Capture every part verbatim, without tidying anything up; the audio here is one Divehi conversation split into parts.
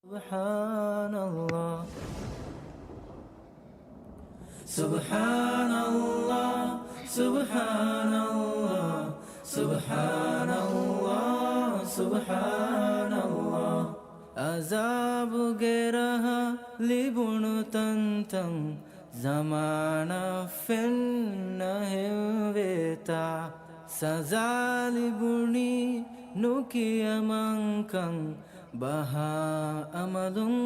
سبحان الله، سبحان الله، سبحان الله، سبحان الله، سبحان الله. ޢަޒާބުގެ ރަހަ ލިބުނު ތަންތަން ޒަމާނަށް ފެންނަ ހެންވޭތާ، ސަޒާ ލިބުނީ ނުކިޔަމަންކަން ބަހާ އަމަލުން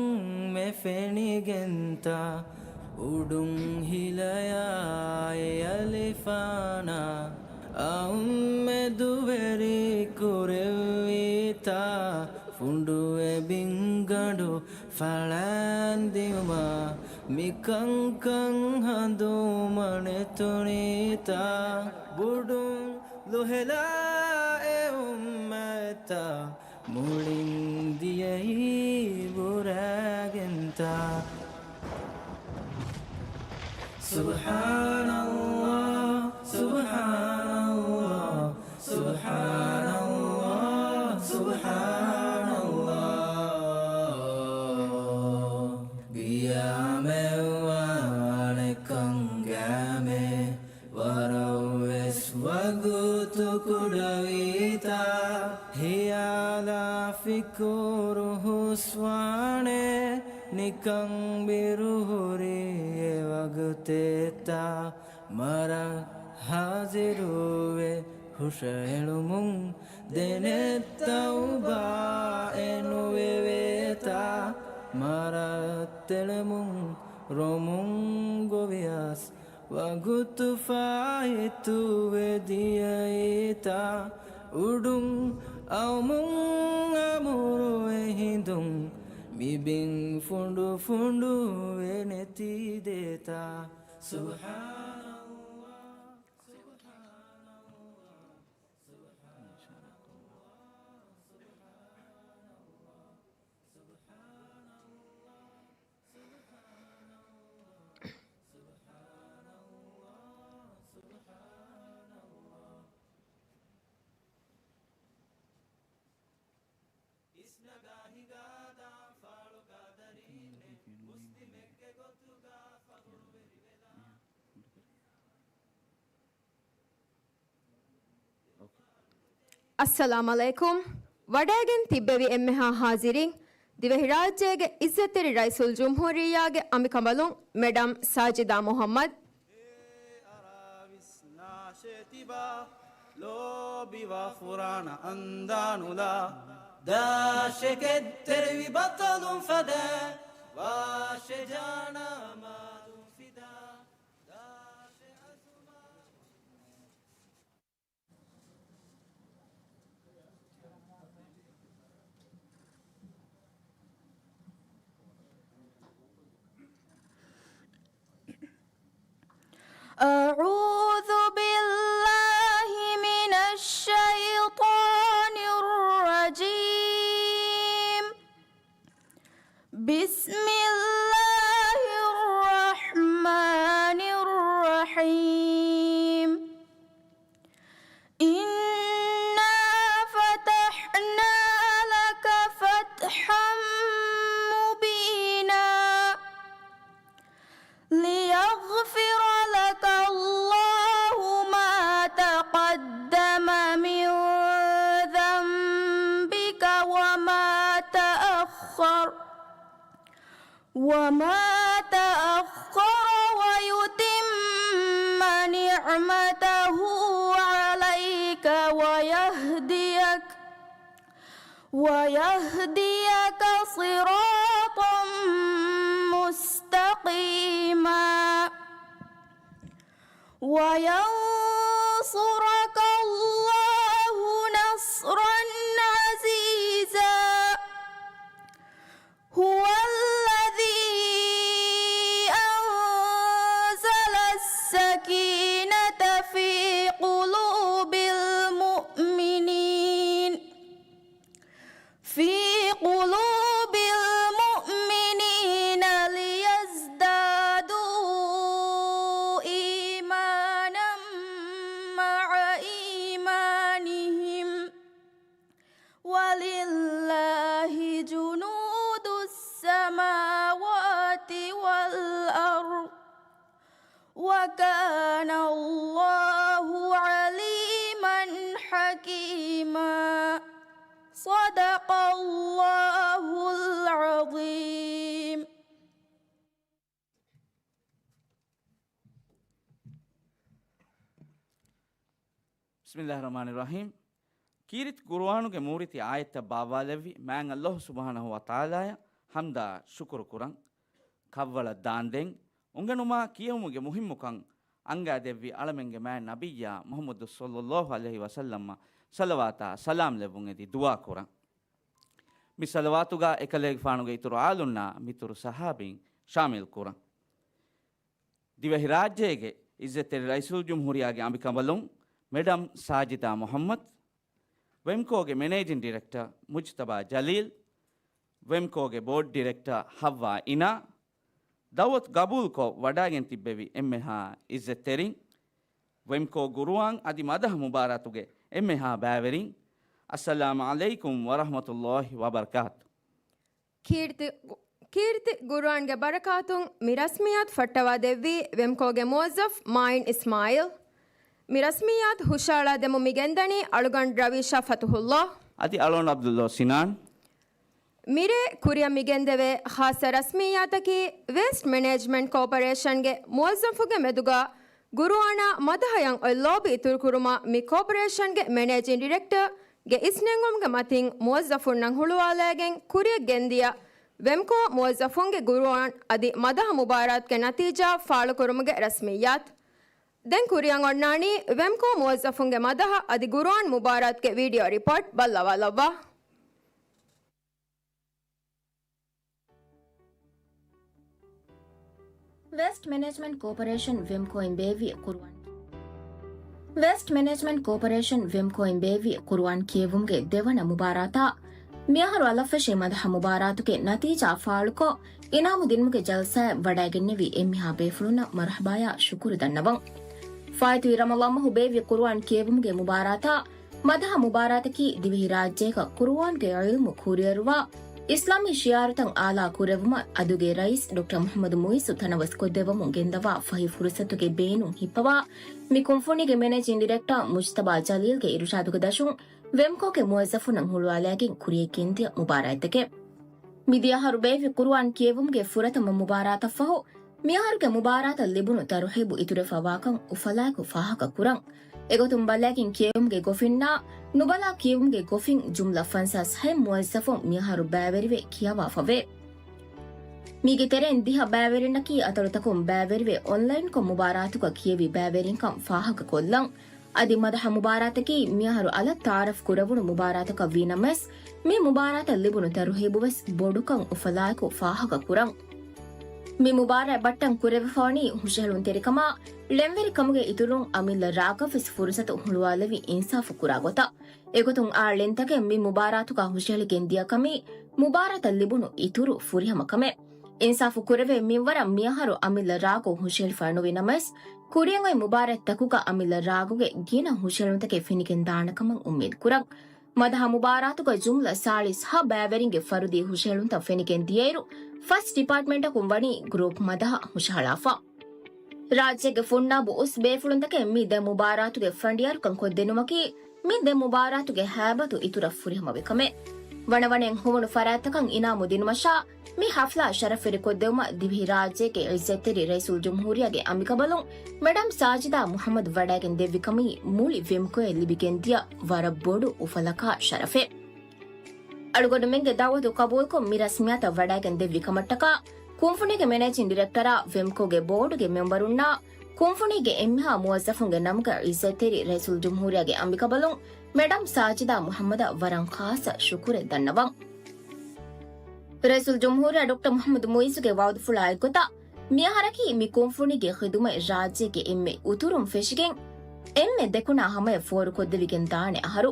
މެ ފެނިގެންތާ، އުޑުން ހިލަޔާ އެ އަލިފާނާ، އައުމެދުވެރި ކުރެއްވީތާ، ފުނޑުވެ ބިންގަނޑު ފަޅާން ދިޔުމާ، މިކަންކަން ހަނދުމަ ނެތުނީތާ، ބުޑުން ލޮހެލާ އެ އުއްމަތްތާ، މުޅިން ދިޔައީ ބުރާގެންތާ. سبحان الله، سبحان الله، سبحان الله، سبحان الله. ގިޔާމެއް ވާނެ ކަންގައިމެ، ވަރަށްވެސް ވަގުތު ކުޑަވީތާ، ހިޔާލާ ފިކުރު ހުސްވާނެ، ނިކަން ބިރުހުރި އެ ވަގުތެއްތާ، މަރަށް ހާޒިރުވެ ހުށައެޅުމުން ދެނެއް ތައުބާއެއް ނުވެވޭތާ، މަރަށް ތެޅެމުން ރޮމުން ގޮވިޔަސް، ވަގުތު ފާއިތުވެ ދިޔައީތާ، އުޑުން އައުމުން އަމުރުވެ ހިނދުން، މިބިން ފުނޑު ފުނޑުވެ ނެތިދޭތާ. سبحان الله، سبحان الله، سبحان الله، سبحان الله، سبحان الله، سبحان الله، سبحان الله. އިސްނަގާ ހިނގާ ދާން ފާޅުގާ ދަރީންނެއް، މުސްލިމެއްގެ ގޮތުގާ ފަޚުރުވެރިވެލާ. އައްސަލާމް ޢަލައިކުމް. ވަޑައިގެން ތިއްބެވި އެންމެހާ ހާޒިރީން، ދިވެހިރާއްޖޭގެ އިއްޒަތްތެރި ރައީސުލްޖުމްހޫރިއްޔާގެ އަނބިކަނބަލުން މެޑަމް ސާޖިދާ މުޙައްމަދު. އެ އަރާވިސް ނާށޭ ތިބާ، ލޯބިވާ ފުރާނަ އަންދާނުލާ، ދާށެކެއް ތެރެވި ބަޠަލުން ފަދަ، ވާށޭ ޖާނާ މާލުން ފިދާ، ދާށޭ އަޒުމާ. أعوذ بالله من الشيطان الرجيم. بسم الله الرحمن الرحيم. إنا فتحنا لك فتحا مبينا. ليغفر لك الله ما تقدم من ذنبك وما تأخر، وما تأخر ويتم نعمته عليك ويهديك، ويهديك صراطا مستقيما. وينصرك الله نصرا عزيزا. هو الذي أنزل السكينة في قلوب المؤمنين، في قلوب المؤمنين ليزدادوا إيمانا وكان الله عليما حكيما. صدق الله العظيم. بسم الله الرحمن الرحيم. ކީރިތި ޤުރުއާނުގެ މޫރިތި އާޔަތްތައް ބާއްވާލެއްވި މާތް ﷲ ސުބްޙާނަހޫ ވަތަޢާލާއަށް ޙަމްދާ ޝުކުރު ކުރަން. ކަށްވަޅަށް ދާންދެން އުނގެނުމާ ކިޔެވުމުގެ މުހިއްމުކަން އަންގާދެއްވި އަޅަމެންގެ މާތް ނަބިއްޔާ މުޙައްމަދު ޞައްލައްލާހު ޢަލައިހި ވަސައްލަމަށް ޞަލަވާތާ ސަލާމް ލެއްވުން އެދި ދުޢާ ކުރަން. މި ޞަލަވާތުގަ އެކަލޭގެފާނުގެ އިތުރު އާލުންނާ މިތުރު ޞަޙާބީން ޝާމިލް ކުރަން. ދިވެހިރާއްޖޭގެ އިއްޒަތްތެރި ރައީސުލްޖުމްހޫރިއްޔާގެ އަނބިކަނބަލުން މެޑަމް ސާޖިދާ މުޙައްމަދު، ވެމްކޯގެ މެނޭޖިން ޑިރެކްޓަރ މުޖްތަބާ ޖަލީލް، ވެމްކޯގެ ބޯޑް ޑިރެކްޓަރ ޙައްވާ އިނާ، ދަޢުވަތު ގަބޫލުކޮށް ވަޑައިގެން ތިއްބެވި އެންމެހާ އިއްޒަތްތެރިން، ވެމްކޯ ޤުރުއާން އަދި މަދަޙަ މުބާރާތުގެ އެންމެހާ ބައިވެރިން، އައްސަލާމު ޢަލައިކުމް ވަރަޙްމަތުﷲ ވަބަރަކާތު. ކީރިތި، ކީރިތި ޤުރުއާންގެ ބަރަކާތުން މި ރަސްމިއްޔާތު ފައްޓަވާ ދެއްވީ ވެމްކޯގެ މުވައްޒަފް މާއިން އިސްމާއިލް. މި ރަސްމިއްޔާތު ހުށައަޅާ ދެމުން މި ގެންދަނީ އަޅުގަނޑު ރަވީޝާ ފަތުޙުﷲ. އަދި އަޅުގަނޑު ޢަބްދުﷲ ސިނާން. މިރޭ ކުރިއަށް މި ގެންދެވޭ ޚާއްޞަ ރަސްމިއްޔާތަކީ ވޭސްޓް މެނޭޖްމަންޓް ކޯޕަރޭޝަންގެ މުވައްޒަފުންގެ މެދުގަ ޤުރުއާނާ މަދަޙަޔަށް އޮތް ލޯބި އިތުރުކުރުމަށް މި ކޯޕަރޭޝަންގެ މެނޭޖިން ޑިރެކްޓަރގެ އިސްނެންގުމުގެ މަތިން މުވައްޒަފުންނަށް ހުޅުވާލައިގެން ކުރިއަށް ގެންދިޔަ ވެމްކޯ މުވައްޒަފުންގެ ޤުރުއާން އަދި މަދަޙަ މުބާރާތުގެ ނަތީޖާ ފާޅުކުރުމުގެ ރަސްމިއްޔާތު. ދެން ކުރިއަށް އޮންނާނީ ވެމްކޯ މުވައްޒަފުންގެ މަދަޙަ އަދި ޤުރުއާން މުބާރާތުގެ ވީޑިއޯ ރިޕޯޓް ބައްލަވާލައްވާ. ވޭސްޓް މެނޭޖްމަންޓް ކޯޕަރޭޝަން ވެމްކޯއިން ބޭއްވި ޤުރުއާން، ވޭސްޓް މެނޭޖްމަންޓް ކޯޕަރޭޝަން ވެމްކޯއިން ބޭއްވި ޤުރުއާން ކިޔެވުމުގެ ދެވަނަ މުބާރާތާ، މިއަހަރު އަލަށްފެށި މަދަޙަ މުބާރާތުގެ ނަތީޖާ ފާޅުކޮށް، އިނާމު ދިނުމުގެ ޖަލްސާއަށް ވަޑައިގެންނެވި އެންމެހާ ބޭފުޅުންނަށް މަރުޙަބާޔާ ޝުކުރު ދަންނަވަން. ފާއިތުވި ރަމަޟާން މަހު ބޭއްވި ޤުރުއާން ކިޔެވުމުގެ މުބާރާތާ، މަދަޙަ މުބާރާތަކީ ދިވެހިރާއްޖޭގަ ޤުރުއާންގެ ޢިލްމު ކުރިއަރުވާ، އިސްލާމީ ޝިޢާރުތައް އާލާ ކުރެއްވުމަށް އަދުގެ ރައީސް ޑޮކްޓަރ މުޙައްމަދު މުޢިއްޒު ތަނަވަސްކޮށްދެއްވަމުން ގެންދަވާ ފަހި ފުރުޞަތުގެ ބޭނުން ހިއްޕަވާ، މި ކުންފުނީގެ މެނޭޖިން ޑިރެކްޓަރ މުޖްތަބާ ޖަލީލްގެ އިރުޝާދުގެ ދަށުން ވެމްކޯގެ މުވައްޒަފުންނަށް ހުޅުވާލައިގެން ކުރިޔަށް ގެންދިޔަ މުބާރާތްތަކެއް. މި ދިޔަހަރު ބޭއްވި ޤުރުއާން ކިޔެވުމުގެ ފުރަތަމަ މުބާރާތަށްފަހު، މިއަހަރުގެ މުބާރާތަށް ލިބުނު ތަރުހީބު އިތުރުވެފަވާކަން އުފަލާއެކު ފާހަގަކުރަން. އެގޮތުން ބަލައިގެން ކިޔެވުމުގެ ގޮފިންނާ ނުބަލާ ކިޔެވުމުގެ ގޮފިން ޖުމްލަ ފަންސާސް ހައެއް މުވައްޒަފުން މިއަހަރު ބައިވެރިވެ ކިޔަވާފަވޭ. މީގެ ތެރެއިން ދިހަ ބައިވެރިންނަކީ އަތޮޅުތަކުން ބައިވެރިވެ އޮންލައިންކޮށް މުބާރާތުގަ ކިޔެވި ބައިވެރިންކަން ފާހަގަކޮށްލަން. އަދި މަދަޙަ މުބާރާތަކީ މިއަހަރު އަލަށް ތަޢާރަފް ކުރެވުނު މުބާރާތަކަށް ވީނަމަވެސް، މި މުބާރާތަށް ލިބުނު ތަރުހީބުވެސް ބޮޑުކަން އުފަލާއެކު ފާހަގަކުރަން. މި މުބާރާތް ބައްޓަން ކުރެވިފަވަނީ ހުށަހެޅުންތެރިކަމާ، ޅެންވެރިކަމުގެ އިތުރުން އަމިއްލަ ރާގަށްވެސް ފުރުސަތު ހުޅުވާލެވި އިންސާފު ކުރާ ގޮތަށް. އެގޮތުން އާ ޅެންތަކެއް މި މުބާރާތުގަ ހުށަހެޅިގެން ދިޔަ ކަމީ، މުބާރާތަށް ލިބުނު އިތުރު ފުރިހަމަ ކަމެއް. އިންސާފު ކުރެވޭ މިންވަރަށް މިއަހަރު އަމިއްލަ ރާގު ހުށަހެޅިފަ ނުވިނަމަވެސް، ކުރިއަށް އޮތް މުބާރާތްތަކުގަ އަމިއްލަ ރާގުގެ ގިނަ ހުށަހެޅުންތަކެއް ފެނިގެން ދާނެ ކަމަށް އުއްމީދު ކުރަން. މަދަޙަ މުބާރާތުގަ ޖުމްލަ ސާޅީސް ހަ ބައިވެރިންގެ ފަރުދީ ހުށަހެޅުންތައް ފެނިގެން ދިޔައިރު، ފަސް ޑިޕާޓްމަންޓަކުން ވަނީ ގްރޫޕް މަދަޙަ ހުށަހަޅާފަ. ރާއްޖޭގެ ފުންނާބު އުސް ބޭފުޅުންތަކެއް މި ދެ މުބާރާތުގެ ފަނޑިޔާރުކަން ކޮށްދިނުމަކީ، މި ދެ މުބާރާތުގެ ހައިބަތު އިތުރަށް ފުރިހަމަވި ކަމެއް. ވަނަވަނައިން ހޮވުނު ފަރާތްތަކަށް އިނާމު ދިނުމަށާ، މި ޙަފްލާ ޝަރަފުވެރިކޮށްދެވުމަށް ދިވެހިރާއްޖޭގެ އިއްޒަތްތެރި ރައީސުލްޖުމްހޫރިއްޔާގެ އަނބިކަނބަލުން މެޑަމް ސާޖިދާ މުޙައްމަދު ވަޑައިގެން ދެއްވި ކަމީ މުޅި ވެމްކޯއަށް ލިބިގެންދިޔަ ވަރަށް ބޮޑު އުފަލަކާ ޝަރަފެއް. އަޅުގަނޑުމެންގެ ދަޢުވަތު ޤަބޫލުކޮށް މި ރަސްމިއްޔާތަށް ވަޑައިގެން ދެއްވި ކަމަށްޓަކާ، ކުންފުނީގެ މެނޭޖިން ޑިރެކްޓަރާ ވެމްކޯގެ ބޯޑުގެ މެމްބަރުންނާ ކުންފުނީގެ އެންމެހާ މުވައްޒަފުންގެ ނަމުގަ އިއްޒަތްތެރި ރައީސުލްޖުމްހޫރިއްޔާގެ އަނބިކަނބަލުން މެޑަމް ސާޖިދާ މުޙައްމަދަށް ވަރަށް ޚާއްޞަ ޝުކުރެއް ދަންނަވަން. ރައީސުލްޖުމްހޫރިއްޔާ ޑޮކްޓަރ މުޙައްމަދު މުޢިއްޒުގެ ވަޢުދުފުޅާ އެއްގޮތަށް، މިއަހަރަކީ މި ކުންފުނީގެ ޚިދުމަތް ރާއްޖޭގެ އެންމެ އުތުރުން ފެށިގެން، އެންމެ ދެކުނާ ހަމަޔަށް ފޯރުކޮށްދެވިގެން ދާނެ އަހަރު.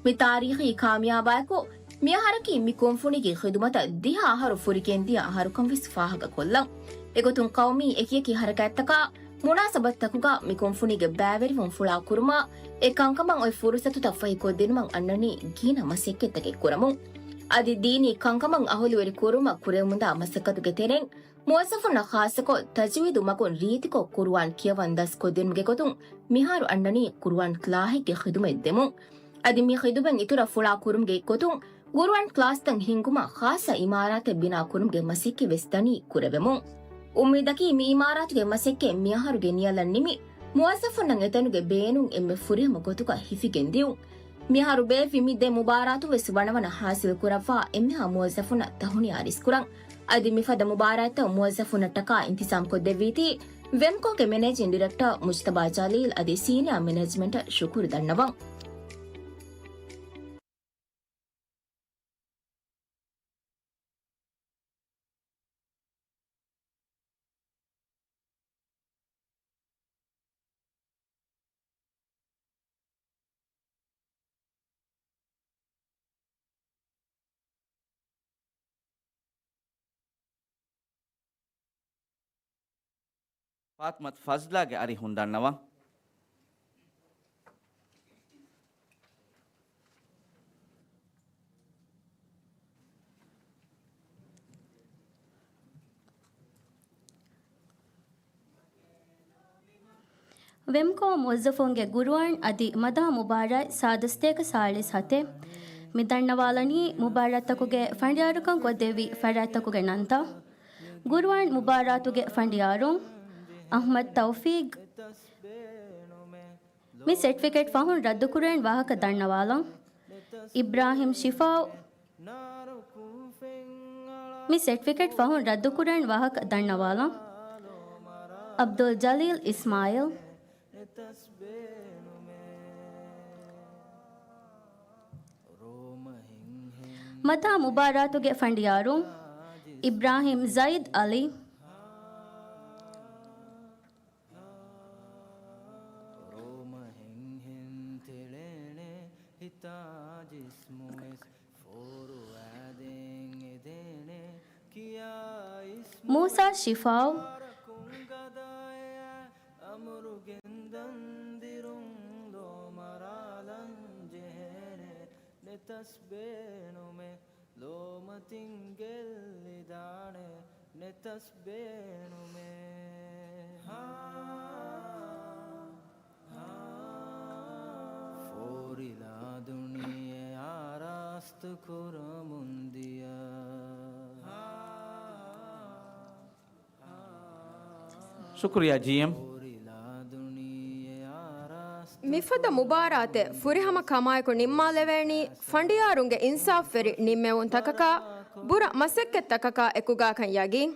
މި ތާރީޚީ ކާމިޔާބާއެކު، މިއަހަރަކީ މި ކުންފުނީގެ ޚިދުމަތަށް ދިހަ އަހަރު ފުރިގެންދިޔަ އަހަރުކަން ވެސް ފާހަގަކޮށްލަން. އެގޮތުން ޤައުމީ އެކިއެކި ޙަރަކާތްތަކާ، މުނާސަބަތުތަކުގަ މި ކުންފުނީގެ ބައިވެރިވުން ފުޅާ ކުރުމާ، އެ ކަންކަމަށް އޮތް ފުރުޞަތުތައް ފަހި ކޮށްދިނުމަށް އަންނަނީ ގިނަ މަސައްކަތްތަކެއް ކުރަމުން. އަދި ދީނީ ކަންކަމަށް އަހުލުވެރި ކުރުމަށް ކުރެވެމުންދާ މަސައްކަތުގެ ތެރެއިން، މުވައްޒަފުންނަށް ޚާއްޞަކޮށް ތަޖްވީދު މަގުން ރީތިކޮށް ޤުރުއާން ކިޔަވަން ދަސްކޮށްދިނުމުގެ ގޮތުން މިހާރު އަންނަނީ ޤުރުއާން ކްލާހެއްގެ ޚިދުމަތް ދެމުން. އަދި މި ޚިދުމަތް އިތުރަށް ފުޅާ ކުރުމުގެ ގޮތުން ޤުރުއާން ކްލާސްތައް ހިންގުމަށް ޚާއްޞަ އިމާރާތެއް ބިނާ ކުރުމުގެ މަސައްކަތް ވެސް ދަނީ ކުރެވެމުން. އުއްމީދަކީ މި އިމާރާތުގެ މަސައްކަތް މިއަހަރުގެ ނިޔަލަށް ނިމި، މުވައްޒަފުންނަށް އެތަނުގެ ބޭނުން އެންމެ ފުރިހަމަ ގޮތުގަ ހިފިގެން ދިއުން. މިއަހަރު ބޭއްވި މި ދެ މުބާރާތު ވެސް ވަނަވަނަ ހާސިލް ކުރައްވާ އެންމެހާ މުވައްޒަފުންނަށް ތަހުނިޔާ އަރިސްކުރަން. އަދި މިފަދަ މުބާރާތްތައް މުވައްޒަފުންނަށްޓަކާ އިންތިޒާމްކޮށްދެއްވީތީ، ވެމްކޯގެ މެނޭޖިން ޑިރެކްޓަރ މުޖްތަބާ ޖަލީލް އަދި ސީނިއާ މެނޭޖްމަންޓަށް ޝުކުރު ދަންނަވަން. ފާތިމަތު ފަޒްލާގެ އަރިހުން ދަންނަވަން. ވެމްކޯ މުވައްޒަފުންގެ ގުރުއާން އަދި މަދާ މުބާރާތް ސާދަ ސަތޭކަ ސާޅީސް ހަތެއް. މި ދަންނަވާލަނީ މުބާރާތްތަކުގެ ފަނޑިޔާރުކަން ކޮށްދެއްވި ފަރާތްތަކުގެ ނަންތައް. ގުރުއާން މުބާރާތުގެ ފަނޑިޔާރުން، އަޙްމަދު ތައުފީޤް. މި ސެޓްފިކެޓް ފަހުން ރައްދުކުރެވެން ވާހަކަ ދަންނަވާލަން. އިބްރާހިމް ޝިފާއު. މި ސެޓްފިކެޓް ފަހުން ރައްދުކުރެވެން ވާހަކަ ދަންނަވާލަން. އަބްދުލް ޖަލީލް އިސްމާއިލް. މަދާ މުބާރާތުގެ ފަނޑިޔާރުން އިބްރާހިމް ޒައިދް އަލީ. މޫސާ ޝިފާއު. ލޯމަތިން ގެއްލިދާނެ ނެތަސް ބޭނުމޭ. ހާ، ހާ. ފޯރިލާ ދުނިޔެ އާރާސްތު ކުރަމުން ދިޔަ. ހާ، ހާ. ޝުކުރިއްޔާ ޖީއެމް. މިފަދަ މުބާރާތެއް ފުރިހަމަ ކަމާއެކު ނިންމާލެވޭނީ ފަނޑިޔާރުންގެ އިންސާފްވެރި ނިންމެވުންތަކަކާ، ބުރަ މަސައްކަތްތަކަކާ އެކުގާކަން ޔަގީން.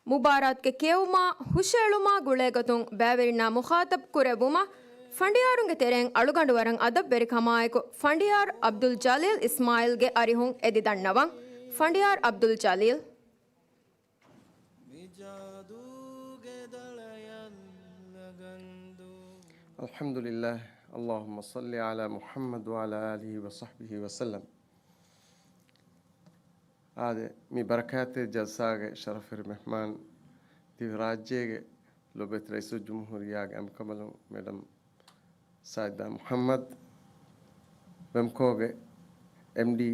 މުބާރާތުގެ ކިޔެވުމާ، ހުށައެޅުމާ ގުޅޭގޮތުން ބައިވެރިންނާ މުޚާޠަބް ކުރެއްވުމަށް ފަނޑިޔާރުންގެ ތެރެއިން އަޅުގަނޑު ވަރަށް އަދަބްވެރިކަމާއެކު ފަނޑިޔާރު އަބްދުލް ޖަލީލް އިސްމާއިލްގެ އަރިހުން އެދި ދަންނަވަން. ފަނޑިޔާރު އަބްދުލް ޖަލީލް. الحمد لله، اللهم صل على محمد وعلى آله وصحبه وسلم. އާދެ، މި ބަރަކާތްތެރި ޖަލްސާގެ ޝަރަފުވެރި މެހްމާން، ދިވެހިރާއްޖޭގެ ލޮބުވެތި ރައީސުލްޖުމްހޫރިއްޔާގެ އަނބިކަނބަލުން މެޑަމް ސާޖިދާ މުޙައްމަދު، ވެމްކޯގެ އެމްޑީ،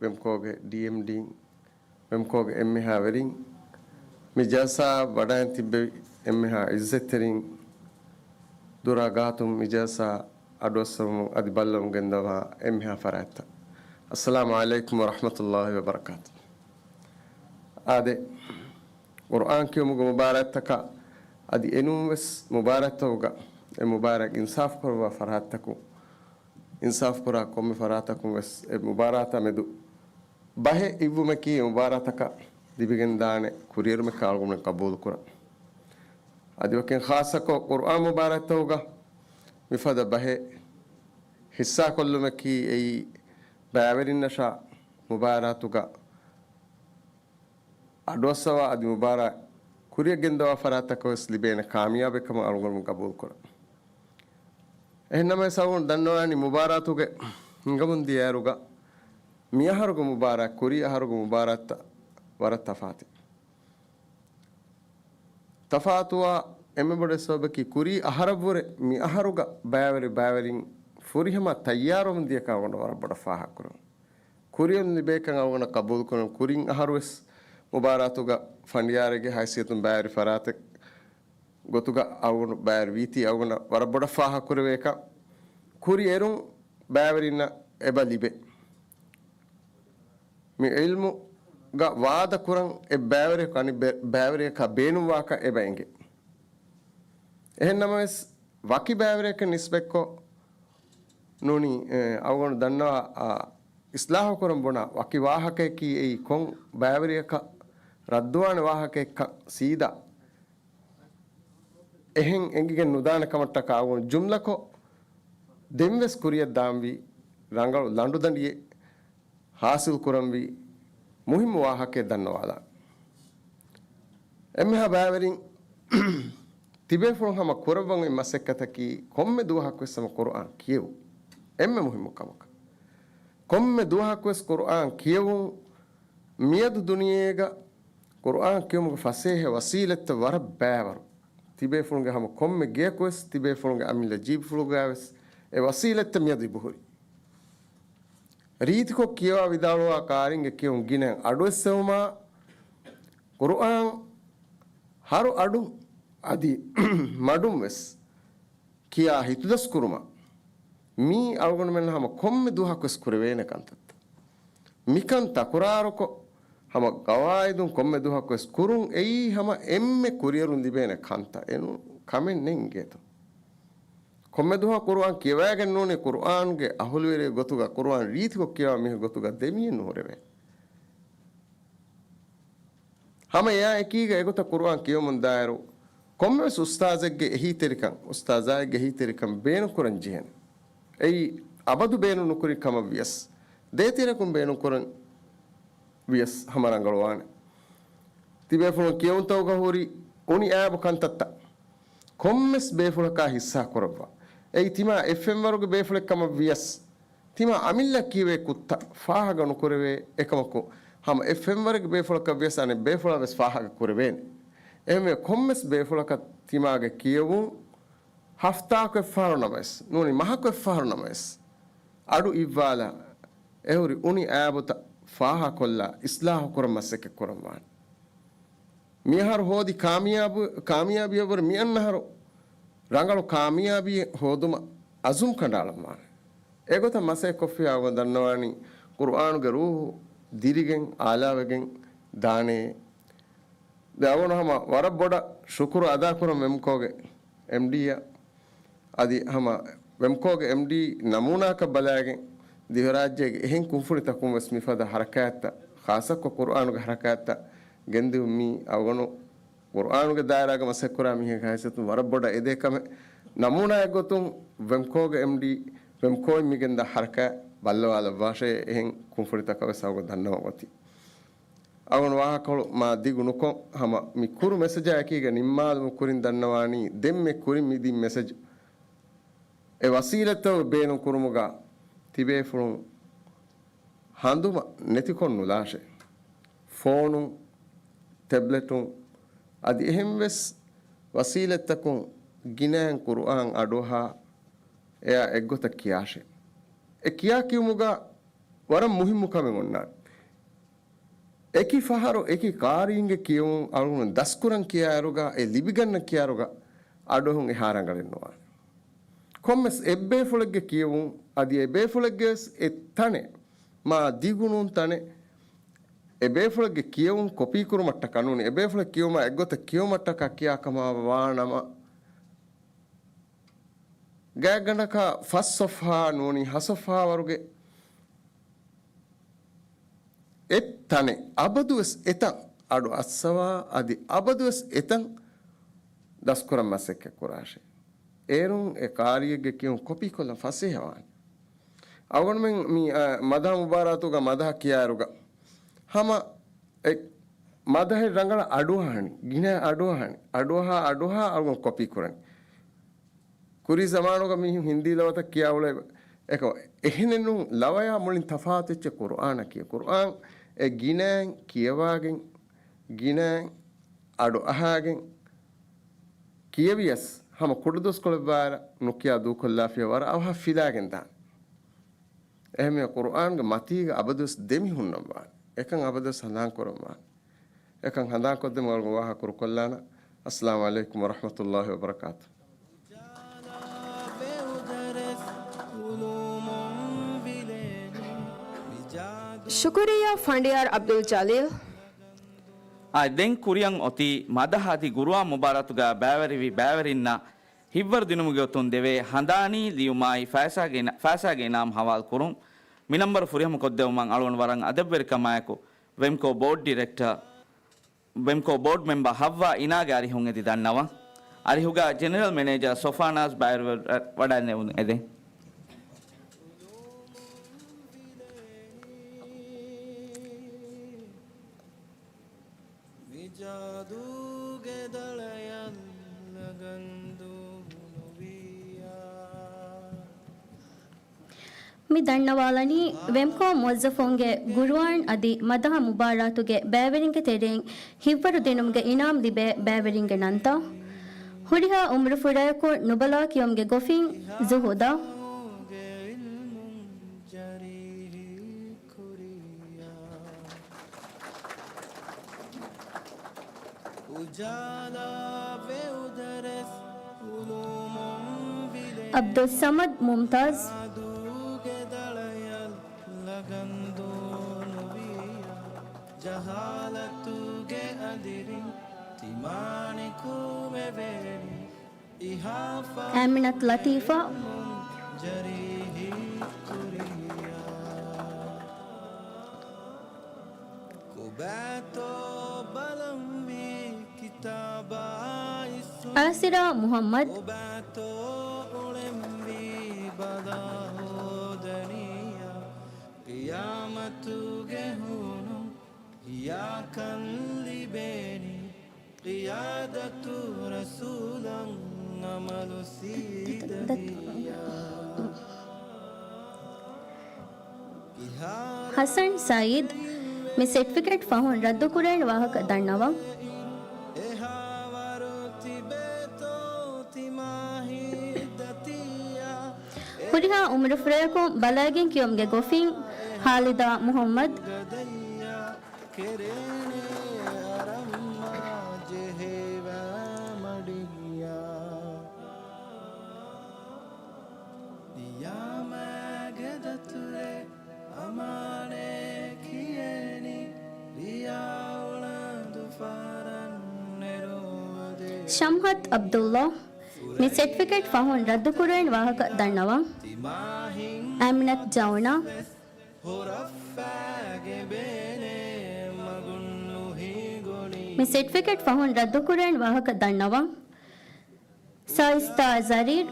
ވެމްކޯގެ ޑީއެމްޑީ، ވެމްކޯގެ އެންމެހާ ވެރިން، މި ޖަލްސާއަށް ވަޑައިން ތިއްބެވި އެންމެހާ އިއްޒަތްތެރިން، ދުރާ ގާތުން މި ޖަލްސާ އަޑުއައްސަވަމުން އަދި ބައްލަވަމުން ގެންދަވާ އެންމެހާ ފަރާތްތައް. އައްސަލާމު ޢަލައިކުމް ވަރަޙްމަތުﷲި ވަބަރަކާތު. އާދެ، ޤުރްއާން ކިޔުމުގެ މުބާރާތްތަކާ އަދި އެނޫންވެސް މުބާރާތްތަކުގަ އެ މުބާރާތް އިންސާފު ކުރައްވާ ފަރާތްތަކުން، އިންސާފު ކުރާ ކޮންމެ ފަރާތަކުން ވެސް އެ މުބާރާތާ މެދު ބަހެއް އިއްވުމަކީ އެ މުބާރާތަކަށް ލިބިގެންދާނެ ކުރިއެރުމެއްކަން އަޅުގަނޑުމެން ޤަބޫލުކުރަން. އަދި ވަކިން ޚާއްޞަކޮށް ޤުރްއާން މުބާރާތްތަކުގަ މިފަދަ ބަހެއް ޙިއްޞާކޮށްލުމަކީ އެއީ ބައިވެރިންނަށާ މުބާރާތުގަ އަޑުއައްސަވާ އަދި މުބާރާތް ކުރިއަށް ގެންދަވާ ފަރާތްތަކަށް ވެސް ލިބޭނެ ކާމިޔާބެއްކަމަށް އަޅުގަނޑުމެން ޤަބޫލުކުރަން. އެހެންނަމަވެސް އަޅުގަނޑު ދަންނަވާނީ މުބާރާތުގެ ހިނގަމުން ދިޔައިރުގަ މިއަހަރުގެ މުބާރާތް ކުރީ އަހަރުގެ މުބާރާތްތައް ވަރަށް ތަފާތު. ތަފާތުވާ އެންމެ ބޮޑު ސަބަބަކީ ކުރީ އަހަރަށްވުރެ މި އަހަރުގަ ބައިވެރި ބައިވެރިން ފުރިހަމަ ތައްޔާރުވަމުން ދިޔަކަން އަޅުގަނޑު ވަރަށް ބޮޑަށް ފާހަގަކުރަން. ކުރިއަށް ލިބޭކަން އަޅުގަނޑަށް ޤަބޫލުކުރަން. ކުރިން އަހަރުވެސް މުބާރާތުގަ ފަނޑިޔާރެއްގެ ހައިސިއްޔަތުން ބައިވެރި ފަރާތެއް ގޮތުގަ އަޅުގަނޑު ބައިވެރިވީތީ އަޅުގަނޑަށް ވަރަށް ބޮޑަށް ފާހަގަކުރެވޭކަން. ކުރިއެރުން ބައިވެރިންނަށް އެބަ ލިބޭ. މި ޢިލްމުގަ ވާދަކުރަން އެއް ބައިވެރިޔަކު އަނެއް ބެ-، ބައިވެރިޔަކާ ބޭނުންވާކަށް އެބަ އެނގޭ. އެހެން ނަމަވެސް، ވަކި ބައިވެރިޔަކަށް ނިސްބަތްކޮށް ނޫނީ، އެ، އަޅުގަނޑު ދަންނަވާ، އާ، އިސްލާހު ކުރަން ބުނާ ވަކި ވާހަކަޔަކީ އެއީ ކޮން ބައިވެރިޔަކަށް ރައްދުވާނެ ވާހަކައެއްކަން ސީދާ އެހެން އެނގިގެން ނުދާނެ ކަމަށްޓަކާ އަޅުގަނޑު ޖުމްލަކޮށް ދެންވެސް ކުރިއަށް ދާންވީ ރަނގަޅު ލަނޑުދަނޑިއެއް ހާސިލް ކުރަންވީ މުހިއްމު ވާހަކައެއް ދަންނަވާލާން. އެންމެހާ ބައިވެރިން ތިބޭފުޅުން ހަމަ ކުރައްވަން އޮތް މަސައްކަތަކީ ކޮންމެ ދުވަހަކުވެސް ހަމަ ޤުރުއާން ކިޔެވުން. އެންމެ މުހިއްމު ކަމަކަށް. ކޮންމެ ދުވަހަކުވެސް ޤުރުއާން ކިޔެވުން. މިއަދު ދުނިޔޭގަ ޤުރުއާން ކިޔުމުގެ ފަސޭހަ ވަސީލަތްތައް ވަރަށް ބައިވަރު. ތިބޭފުޅުންގެ ހަމަ ކޮންމެ ގެޔަކުވެސް، ތިބޭފުޅުންގެ އަމިއްލަ ޖީބުފުޅުގައިވެސް އެ ވަސީލަތްތައް މިއަދު އިބުހުރި. ރީތިކޮށް ކިޔަވާ ވިދާޅުވާ ޤާރީންގެ ކިޔެވުން ގިނައިން އަޑުއެއްސެވުމާ، ޤުރުއާން ހަރު އަޑުން އަދި މަޑުން ވެސް ކިޔާ ހިތުދަސް ކުރުމަށް މީ އަޅުގަނޑުމެންނަށް ހަމަ ކޮންމެ ދުވަހަކުވެސް ކުރެވޭނެ ކަންތައްތައް. މިކަން ތަކުރާރުކޮށް، ހަމަ ގަވާއިދުން ކޮންމެ ދުވަހަކުވެސް ކުރުން އެއީ ހަމަ އެންމެ ކުރިއެރުން ލިބޭނެ ކަންތައް. އެނޫން ކަމެއް ނެތް އިނގޭތޯ. ކޮންމެ ދުވަހަކު ޤުރުއާން ކިޔަވައިގެން ނޫނީ، ޤުރުއާންގެ އަހުލުވެރިއެއް ގޮތުގަ، ޤުރުއާން ރީތިކޮށް ކިޔަވާ މީހެއް ގޮތުގަ ދެމިހެން ނުހުރެވޭނެ. ހަމަ އެއާ އެކީގަ އެގޮތަށް ޤުރުއާން ކިޔަވަމުން ދާއިރު، ކޮންމެވެސް އުސްތާޛެއްގެ އެހީތެރިކަން، އުސްތާޛާއެއްގެ އެހީތެރިކަން ބޭނުންކުރަން ޖެހޭނެ. އެއީ އަބަދު ބޭނުން ނުކުރި ކަމަށް ވިޔަސް، ދޭތެރެކުން ބޭނުންކުރަން ވިޔަސް ހަމަ ރަނގަޅުވާނެ. ތިބޭފުޅުން ކިޔެވުންތަކުގަ ހުރި އުނި އައިބު ކަންތައްތައް ކޮންމެސް ބޭފުޅަކާ ހިއްސާ ކުރައްވާ. އެއީ ތިމާ އެއް ފެންވަރުގެ ބޭފުޅެއް ކަމަށް ވިޔަސް، ތިމާ އަމިއްލަ ކިޔެވޭ ކުށްތައް ފާހަގަ ނުކުރެވޭ. އެކަމަކު، ހަމަ އެއް ފެންވަރުގެ ބޭފުޅަކަށް ވިޔަސް އަނެއް ބޭފުޅާ ވެސް ފާހަގަ ކުރެވޭނެ. އެހެންވެ، ކޮންމެސް ބޭފުޅަކަށް ތިމާގެ ކިޔެވުން ހަފްތާއަކު އެއްފަހަރު ނަމަވެސް، ނޫނީ މަހަކު އެއްފަހަރު ނަމަވެސް، އަޑު އިއްވާލާ، އެހުރި އުނި އައިބުތައް ފާހަކޮށްލާ، އިސްލާހު ކުރަން މަސައްކަތް ކުރަންވާނެ. މިއަހަރު ހޯދި ކާމިޔާބު، ކާމިޔާބީއަށްވުރެ މިއަންނަ އަހަރު ރަނގަޅު ކާމިޔާބީއެއް ހޯދުމަށް އަޒުމް ކަނޑައަޅަންވާނެ. އެގޮތަށް މަސައްކަތްކޮށްފިއްޔާ އަޅުގަނޑު ދަންނަވާނީ، ޤުރުއާނުގެ ރޫޙު ދިރިގެން އާލާވެގެން ދާނެ. ދެ އަޅުގަނޑު ހަމަ ވަރަށް ބޮޑަށް ޝުކުރު އަދާކުރަން ވެމްކޯގެ އެމްޑީއަށް. އަދި ހަމަ ވެމްކޯގެ އެމްޑީ ނަމޫނާއަކަށް ބަލާގެން، ދިވެހިރާއްޖޭގެ އެހެން ކުންފުނިތަކުން ވެސް މިފަދަ ހަރަކާތްތައް، ޚާއްޞަކޮށް ޤުރުއާނުގެ ހަރަކާތްތައް ގެންދިއުން މީ އަޅުގަނޑު ޤުރުއާނުގެ ދާއިރާގަ މަސައްކަތްކުރާ މީހެއްގެ ހައިސިއްޔަތުން ވަރަށް ބޮޑަށް އެދޭ ކަމެއް. ނަމޫނާއެއް ގޮތުން ވެމްކޯގެ އެމްޑީ ވެމްކޯއިން މިގެންދާ ހަރަކާތް ބައްލަވާލައްވާށޭ، އެހެން ކުންފުނިތަކަށް ވެސް އަޅުގަނޑު ދަންނަވަން އޮތީ. އަޅުގަނޑު ވާހަކަފުޅު މާ ދިގު ނުކޮށް، ހަމަ މި ކުރު މެސެޖާ އެކީގަ ނިންމާލުމުގެ ކުރިން ދަންނަވާނީ، ދެންމެ ކުރިން މި ދިން މެސެޖް އެ ވަސީލަތްތައް ބޭނުން ކުރުމުގަ ތިބޭފުޅުން ހަނދުމަ ނެތިކޮށް ނުލާށޭ. ފޯނުން، ޓެބްލެޓުން އަދި އެހެންވެސް ވަސީލަތްތަކުން ގިނައިން ޤުރުއާން އަޑުއަހާ އެއާ އެއްގޮތަށް ކިޔާށޭ. އެ ކިޔާ ކިޔުމުގަ ވަރަށް މުހިއްމު ކަމެއް އޮންނާނެ. އެކި ފަހަރު އެކި ޤާރީންގެ ކިޔެވުން އަޅުގަނޑު ދަސްކުރަން ކިޔާއިރުގަ، އެ ލިބިގަންނަން ކިޔާއިރުގަ އަޑުއެހުން އެހާ ރަނގަޅެއް ނުވާނެ. ކޮންމެސް އެއްބޭފުޅެއްގެ ކިޔެވުން އަދި އެބޭފުޅެއްގެ ވެސް އެއް ތަނެއް މާ ދިގު ނޫން ތަނެއް އެބޭފުޅެއްގެ ކިޔެވުން ކޮޕީކުރުމަށްޓަކާ ނޫނީ، އެބޭފުޅެއް ކިޔުމާ އެއްގޮތަށް ކިޔުމަށްޓަކާ ކިޔާ ކަމާ ވާނަމަ، ގާތްގަނޑަކަށް ފަސް ސޮފްހާ ނޫނީ ހަ ސޮފްހާ ވަރުގެ އެއް ތަނެއް އަބަދުވެސް އެތަން އަޑު އައްސަވާ، އަދި އަބަދުވެސް އެތަން ދަސްކުރަން މަސައްކަތް ކުރާށޭ. އޭރުން އެ ޤާރީއެއްގެ ކިޔުން ކޮޕީކޮށްލަން ފަސޭހަވާނެ. އަޅުގަނޑުމެން މި، އަ، މަދަހަ މުބާރާތުގަ މަދަހަ ކިޔާއިރުގަ ހަމަ އެ މަދަހެއް ރަނގަޅަށް އަޑުއަހަނީ، ގިނަ އަޑުއަހަނީ، އަޑުއަހާ އަޑުއަހާ އަޅުގަނޑު ކޮޕީ ކުރަނީ. ކުރީ ޒަމާނުގަ މީހުން ހިންދީ ލަވަތައް ކިޔާ އުޅޭ އެކަމަ އެހެނެއް ނޫން، ލަވަޔާ މުޅިން ތަފާތު އެއްޗެއް ޤުރުއާނަކީ. ޤުރުއާން އެ ގިނައިން ކިޔަވާގެން، ގިނައިން އަޑު އަހާގެން ކިޔެވިޔަސް، ހަމަ ކުޑަދުވަސްކޮޅެއް ވާއިރަށް ނުކިޔާ ދޫކޮށްލާފިޔަ ވަރަށް އަވަހަށް ފިލާގެން ދާނެ. އެހެންވެ، ޤުރުއާންގެ މަތީގަ އަބަދުވެސް ދެމިހުންނަންވާނެ. އެކަން އަބަދުވެސް ހަނދާންކުރަންވާނެ. އެކަން ހަނދާންކޮށްދެމުން އަޅުގަނޑު ވާހަކަ ކުރުކޮށްލާނަން. އައްސަލާމު ޢަލައިކުމް ވަރަޙްމަތުﷲި ވަބަރަކާތު. ޝުކުރިއްޔާ ފަނޑިޔާރު ޢަބްދުލް ޖަލީލް. އާ، ދެން ކުރިއަށް އޮތީ މަދަހަ އަދި ޤުރުއާން މުބާރާތުގަ ބައިވެރިވި ބައިވެރިންނަށް ހިތްވަރު ދިނުމުގެ ގޮތުން ދެވޭ ހަނދާނީ ލިޔުމާއި ފައިސާގެ އިނާ-، ފައިސާގެ އިނާމް ހަވާލުކުރުން. މި ނަންބަރު ފުރިހަމަ ކޮށްދެވުމަށް އަޅުގަނޑު ވަރަށް އަދަބުވެރިކަމާއެކު ވެމްކޯ ބޯޑް ޑިރެކްޓަރ، ވެމްކޯ ބޯޑް މެމްބަރ ހައްވާ އިނާގެ އަރިހުން އެދި ދަންނަވަން. އަރިހުގަ ޖެނެރަލް މެނޭޖަރ ސޮފާނާޒް ބައިވެރިވެ-، ވަޑައިނެވުން އެދެން. މި ޖާދޫގެ ދަޅަޔަށް ލަގަންދޫ ނުވިއްޔާ. މި ދަންނަވާލަނީ ވެމްކޯ މުވައްޒަފުންގެ ގުރުއާން އަދި މަދަހަ މުބާރާތުގެ ބައިވެރިންގެ ތެރެއިން ހިތްވަރު ދިނުމުގެ އިނާމް ލިބޭ ބައިވެރިންގެ ނަންތައް. ހުރިހާ އުމުރުފުރަޔަކު ނުބަލާ ކިޔުމުގެ ގޮފިން ޒުހުދާ. އުޖާލާވެ އުދަރެސް އުލޫމުން ވިލޭ. ޢަބްދުއްސަމަދު މުމްތާޒް. ޖާދޫގެ ދަޅަޔަށް ލަގަންދޫ ނުވިއްޔާ. ޖަހާލަތުގެ އަދިރިން ތިމާނި ކުމެވޭނީ. އާމިނަތު ލަތީފާ. އާސިރާ މުޙައްމަދު. ޤިޔާމަތުގެ ހޫނު ހިޔާކަން ލިބޭނީ. ޤިޔާދަތު ރަސޫލަށް އަމަލު ސީދަ ދިޔާ. ހަސަން ސައީދު، މި ސެޓްފިކެޓް ފަހުން ރައްދުކުރެވޭނެ ވާހަކަ ދަންނަވަން. ހުރިހާ އުމުރުފުރަޔަކު ބަލައިގެން ކިޔުމުގެ ގޮފިން ހާލިދާ މުޙައްމަދު. ކެރޭނެ އަރަމްމާ ޖެހޭވާ މަޑިއްޔާ. ނިޔާމާގެ ދަތުރެއް އަމާނެ ކިޔޭނި. ރިޔާ އުޅަނދު ފަރަން ނެރޯދޭ. ޝަމްހަތް ޢަބްދުﷲ، މި ސެޓްފިކެޓް ފަހުން ރައްދުކުރެވޭނެ ވާހަކަ ދަންނަވަން. އާމިނަތު ޖައުނާ. މި ސެޓްފިކެޓް ފަހުން ރައްދުކުރެވޭނެ ވާހަކަ ދަންނަވަން. ސާއިސްތާ ޒަރީރް.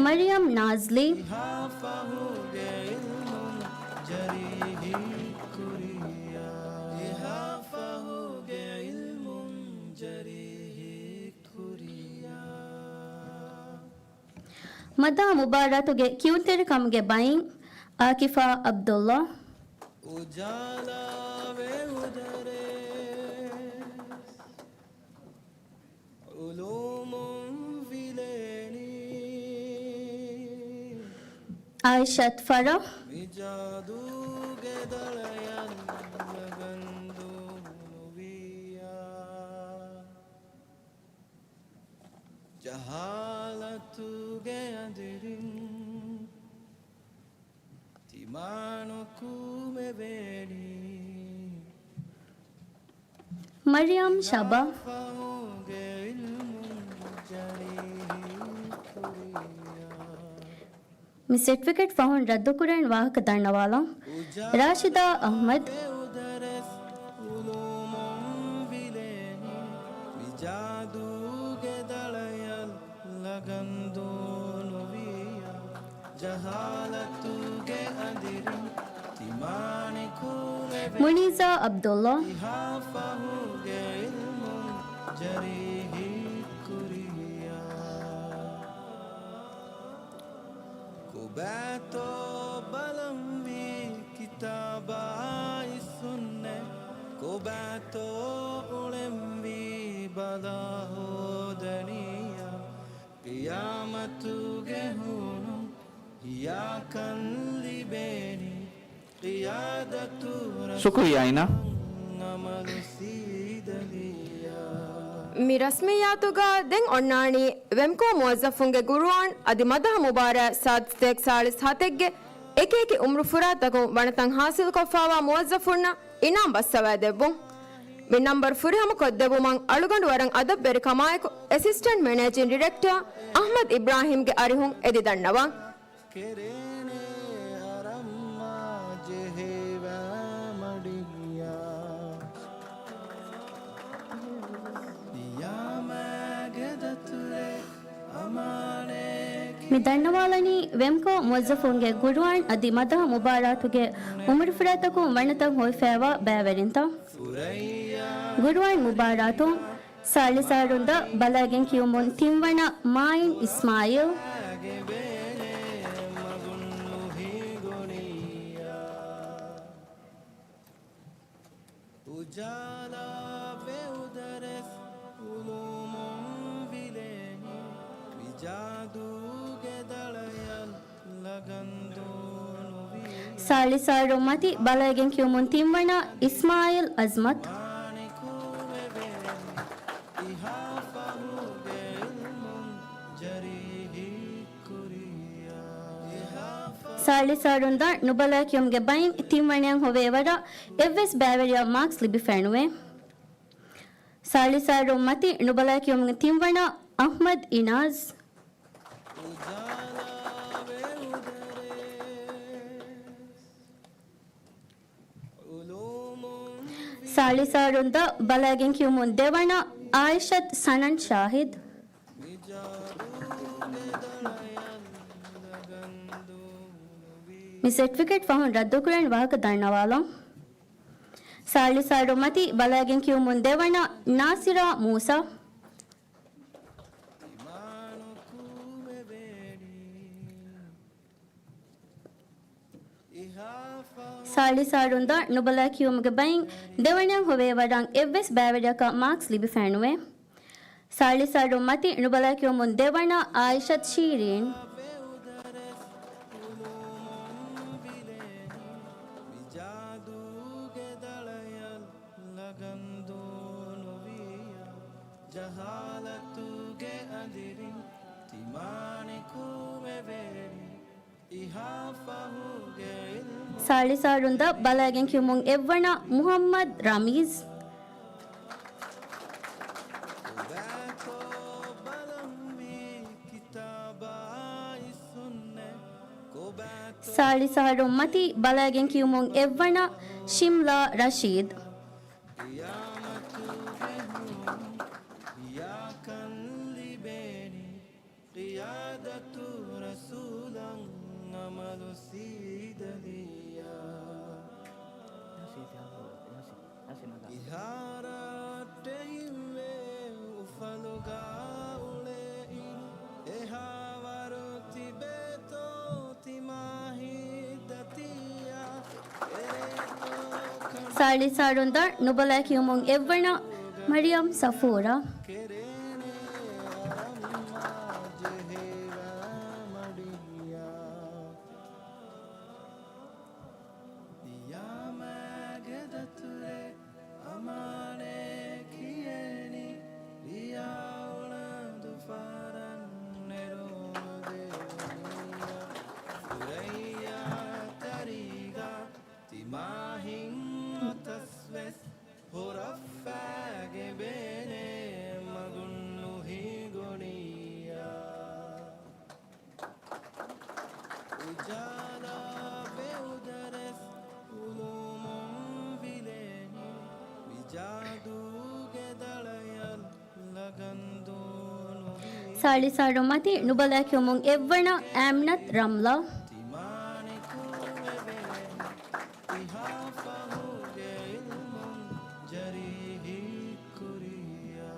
މަރިޔަމް ނާޒްލީ. މަދާ މުބާރާތުގެ ކިޔުންތެރިކަމުގެ ބައިން އާކިފާ ޢަބްދުﷲ. ޢާއިޝަތު ފަރަޙް. ޖަހާލަތުގެ އަދިރިން ތިމާނު ކުމެވޭނީ. މަރިޔަމް ޝަބާ. މި ސެޓްފިކެޓް ފަހުން ރައްދުކުރެވޭނެ ވާހަކަ ދަންނަވާލަން. ރާޝިދާ އަޙްމަދު. މުނީޒާ ޢަބްދުﷲ. ކޮބާތޯ ބަލަންވީ ކިތާބާއި ސުންނަތް؟ ކޮބާތޯ އުޅެންވީ ބަލާ ހޯދަނީޔާ؟ ޤިޔާމަތުގެ ހޫނު ހިޔާކަން ލިބޭނީ. ޝުކުރިއްޔާ އިނާ. މި ރަސްމިއްޔާތުގަ ދެން އޮންނާނީ ވެމްކޯ މުވައްޒަފުންގެ ގުރުއާން އަދި މަދަހަ މުބާރާތް ސާދަ ސަތޭކަ ސާޅީސް ހަތެއްގެ އެކިއެކި އުމުރު ފުރާތަކުން ވަނަތައް ހާސިލުކޮށްފާވާ މުވައްޒަފުންނަށް އިނާމް ބައްސަވައިދެއްވުން. މި ނަންބަރު ފުރިހަމަކޮށްދެއްވުމަށް އަޅުގަނޑު ވަރަށް އަދަބުވެރިކަމާއެކު އެސިސްޓެންޓް މެނޭޖިން ޑިރެކްޓަރ އަޙްމަދު އިބްރާހީމްގެ އަރިހުން އެދިދަންނަވާ. ކެރޭނޭ އަރަންމާ ޖެހޭވާ މަޑިއްޔާ. މި ދަންނަވާލަނީ ވެމްކޯ މުވައްޒަފުންގެ ގުރުއާން އަދި މަދަހަ މުބާރާތުގެ އުމުރުފުރާތަކުން ވަނަތައް ހޮވިފައިވާ ބައިވެރިންތައް. ގުރުއާން މުބާރާތުން ސާޅީސްއަހަރުން ދަށް ބަލައިގެން ކިޔުމުން ތިންވަނަ މާއިން އިސްމާއީލް. އުޖާލާ ވެ އުދަރެސް އުލޫމުން ވިލޭނީ، މި ޖާދޫގެ ދަޅަޔަށް ލަގަންދޫނުވީ. ސާޅީސްއަހަރުން މަތި ބަލައިގެން ކިޔުމުން ތިންވަނަ އިސްމާއީލް އަޒްމަތް. ސާޅީސްއަހަރުން ދަށް ނުބަލައި ކިޔުމުގެ ބައިން ތިންވަނަޔަށް ހޮވޭ ވަރަށް އެއްވެސް ބައިވެރިޔަށް މާކްސް ލިބިފައެއްނުވޭ. ސާޅީސްއަހަރުން މަތި ނުބަލައި ކިޔުމުގެ ތިންވަނަ އަޙްމަދު އިނާޒް. ސާޅީސްއަހަރުން ދަށް ބަލައިގެން ކިޔުމުން ދެވަނަ އާއިޝަތު ސަނަން ޝާހިދު. މި ސެޓްފިކެޓް ފަހުން ރައްދުކުރެވެން ވާހަކަ ދަންނަވާލަން. ސާޅީސްއަހަރުން މަތި ބަލައިގެން ކިޔުމުން ދެވަނަ ނާސިރާ މޫސާ. ސާޅީސްއަހަރުން ދަށް ނުބަލައި ކިޔުމުގެ ބައިން ދެވަނަޔަށް ހޮވޭ ވަރަށް އެއްވެސް ބައިވެރިޔަކަށް މާކްސް ލިބިފައެއްނުވޭ. ސާޅީސްއަހަރުން މަތި ނުބަލައި ކިޔުމުން ދެވަނަ އާއިޝަތު ޝީރީން. ޖަހާލަތުގެ އަނދިރިން ތިމާނި ކުމެވޭނީ. ސާޅީސްއަހަރުން ދަށް ބަލައިގެން ކިޔުމުން އެއްވަނަ މުޙައްމަދު ރަމީޒް. ސާޅީސްއަހަރުން މަތި ބަލައިގެން ކިޔުމުން އެއްވަނަ ޝިމްލާ ރަޝީދު. ޤިޔާދަތު ރަސޫލަށް އަމަލު ސީދަލިޔާ. އިހާރައަށްޓެހިންވެ އުފަލުގަ އުޅޭ އިރު، އެހާވަރު ތިބޭތޯ ތިމާހިތް ދަތިއްޔާ. ސާޅީސްއަހަރުން ދަށް ނުބަލައި ކިޔުމުން އެއްވަނަ މަރިޔަމް ސަފޫރާ. އަމާނެ ކިޔެނި ލިޔާ އުޅަނދު ފަރަން ނެރުނު ދެވުނިޔާ. ފުރައްޔާ ތަރީގާ ތިމާހިން އަތަސްވެސް ހުރަފްފާގެ ބޭނޭ މަގުން ނުހިނގުނިޔާ. އުޖާލާ ބެއުދަރެސް އުލޫމުން ވިލޭނީ. މި ޖާދޫގެ ދަޅަޔަށް ލަގަންދޫނުވީ. ސާޅީސްއަހަރުން މަތި ނުބަލައި ކިޔުމުން އެއްވަނަ އާމިނަތު ރަމްލާ. ތިމާނި ކުމެވޭނީ. އިހާ ފަހުގެ ޢިލްމުން ޖަރީހީ ކުރިޔާ.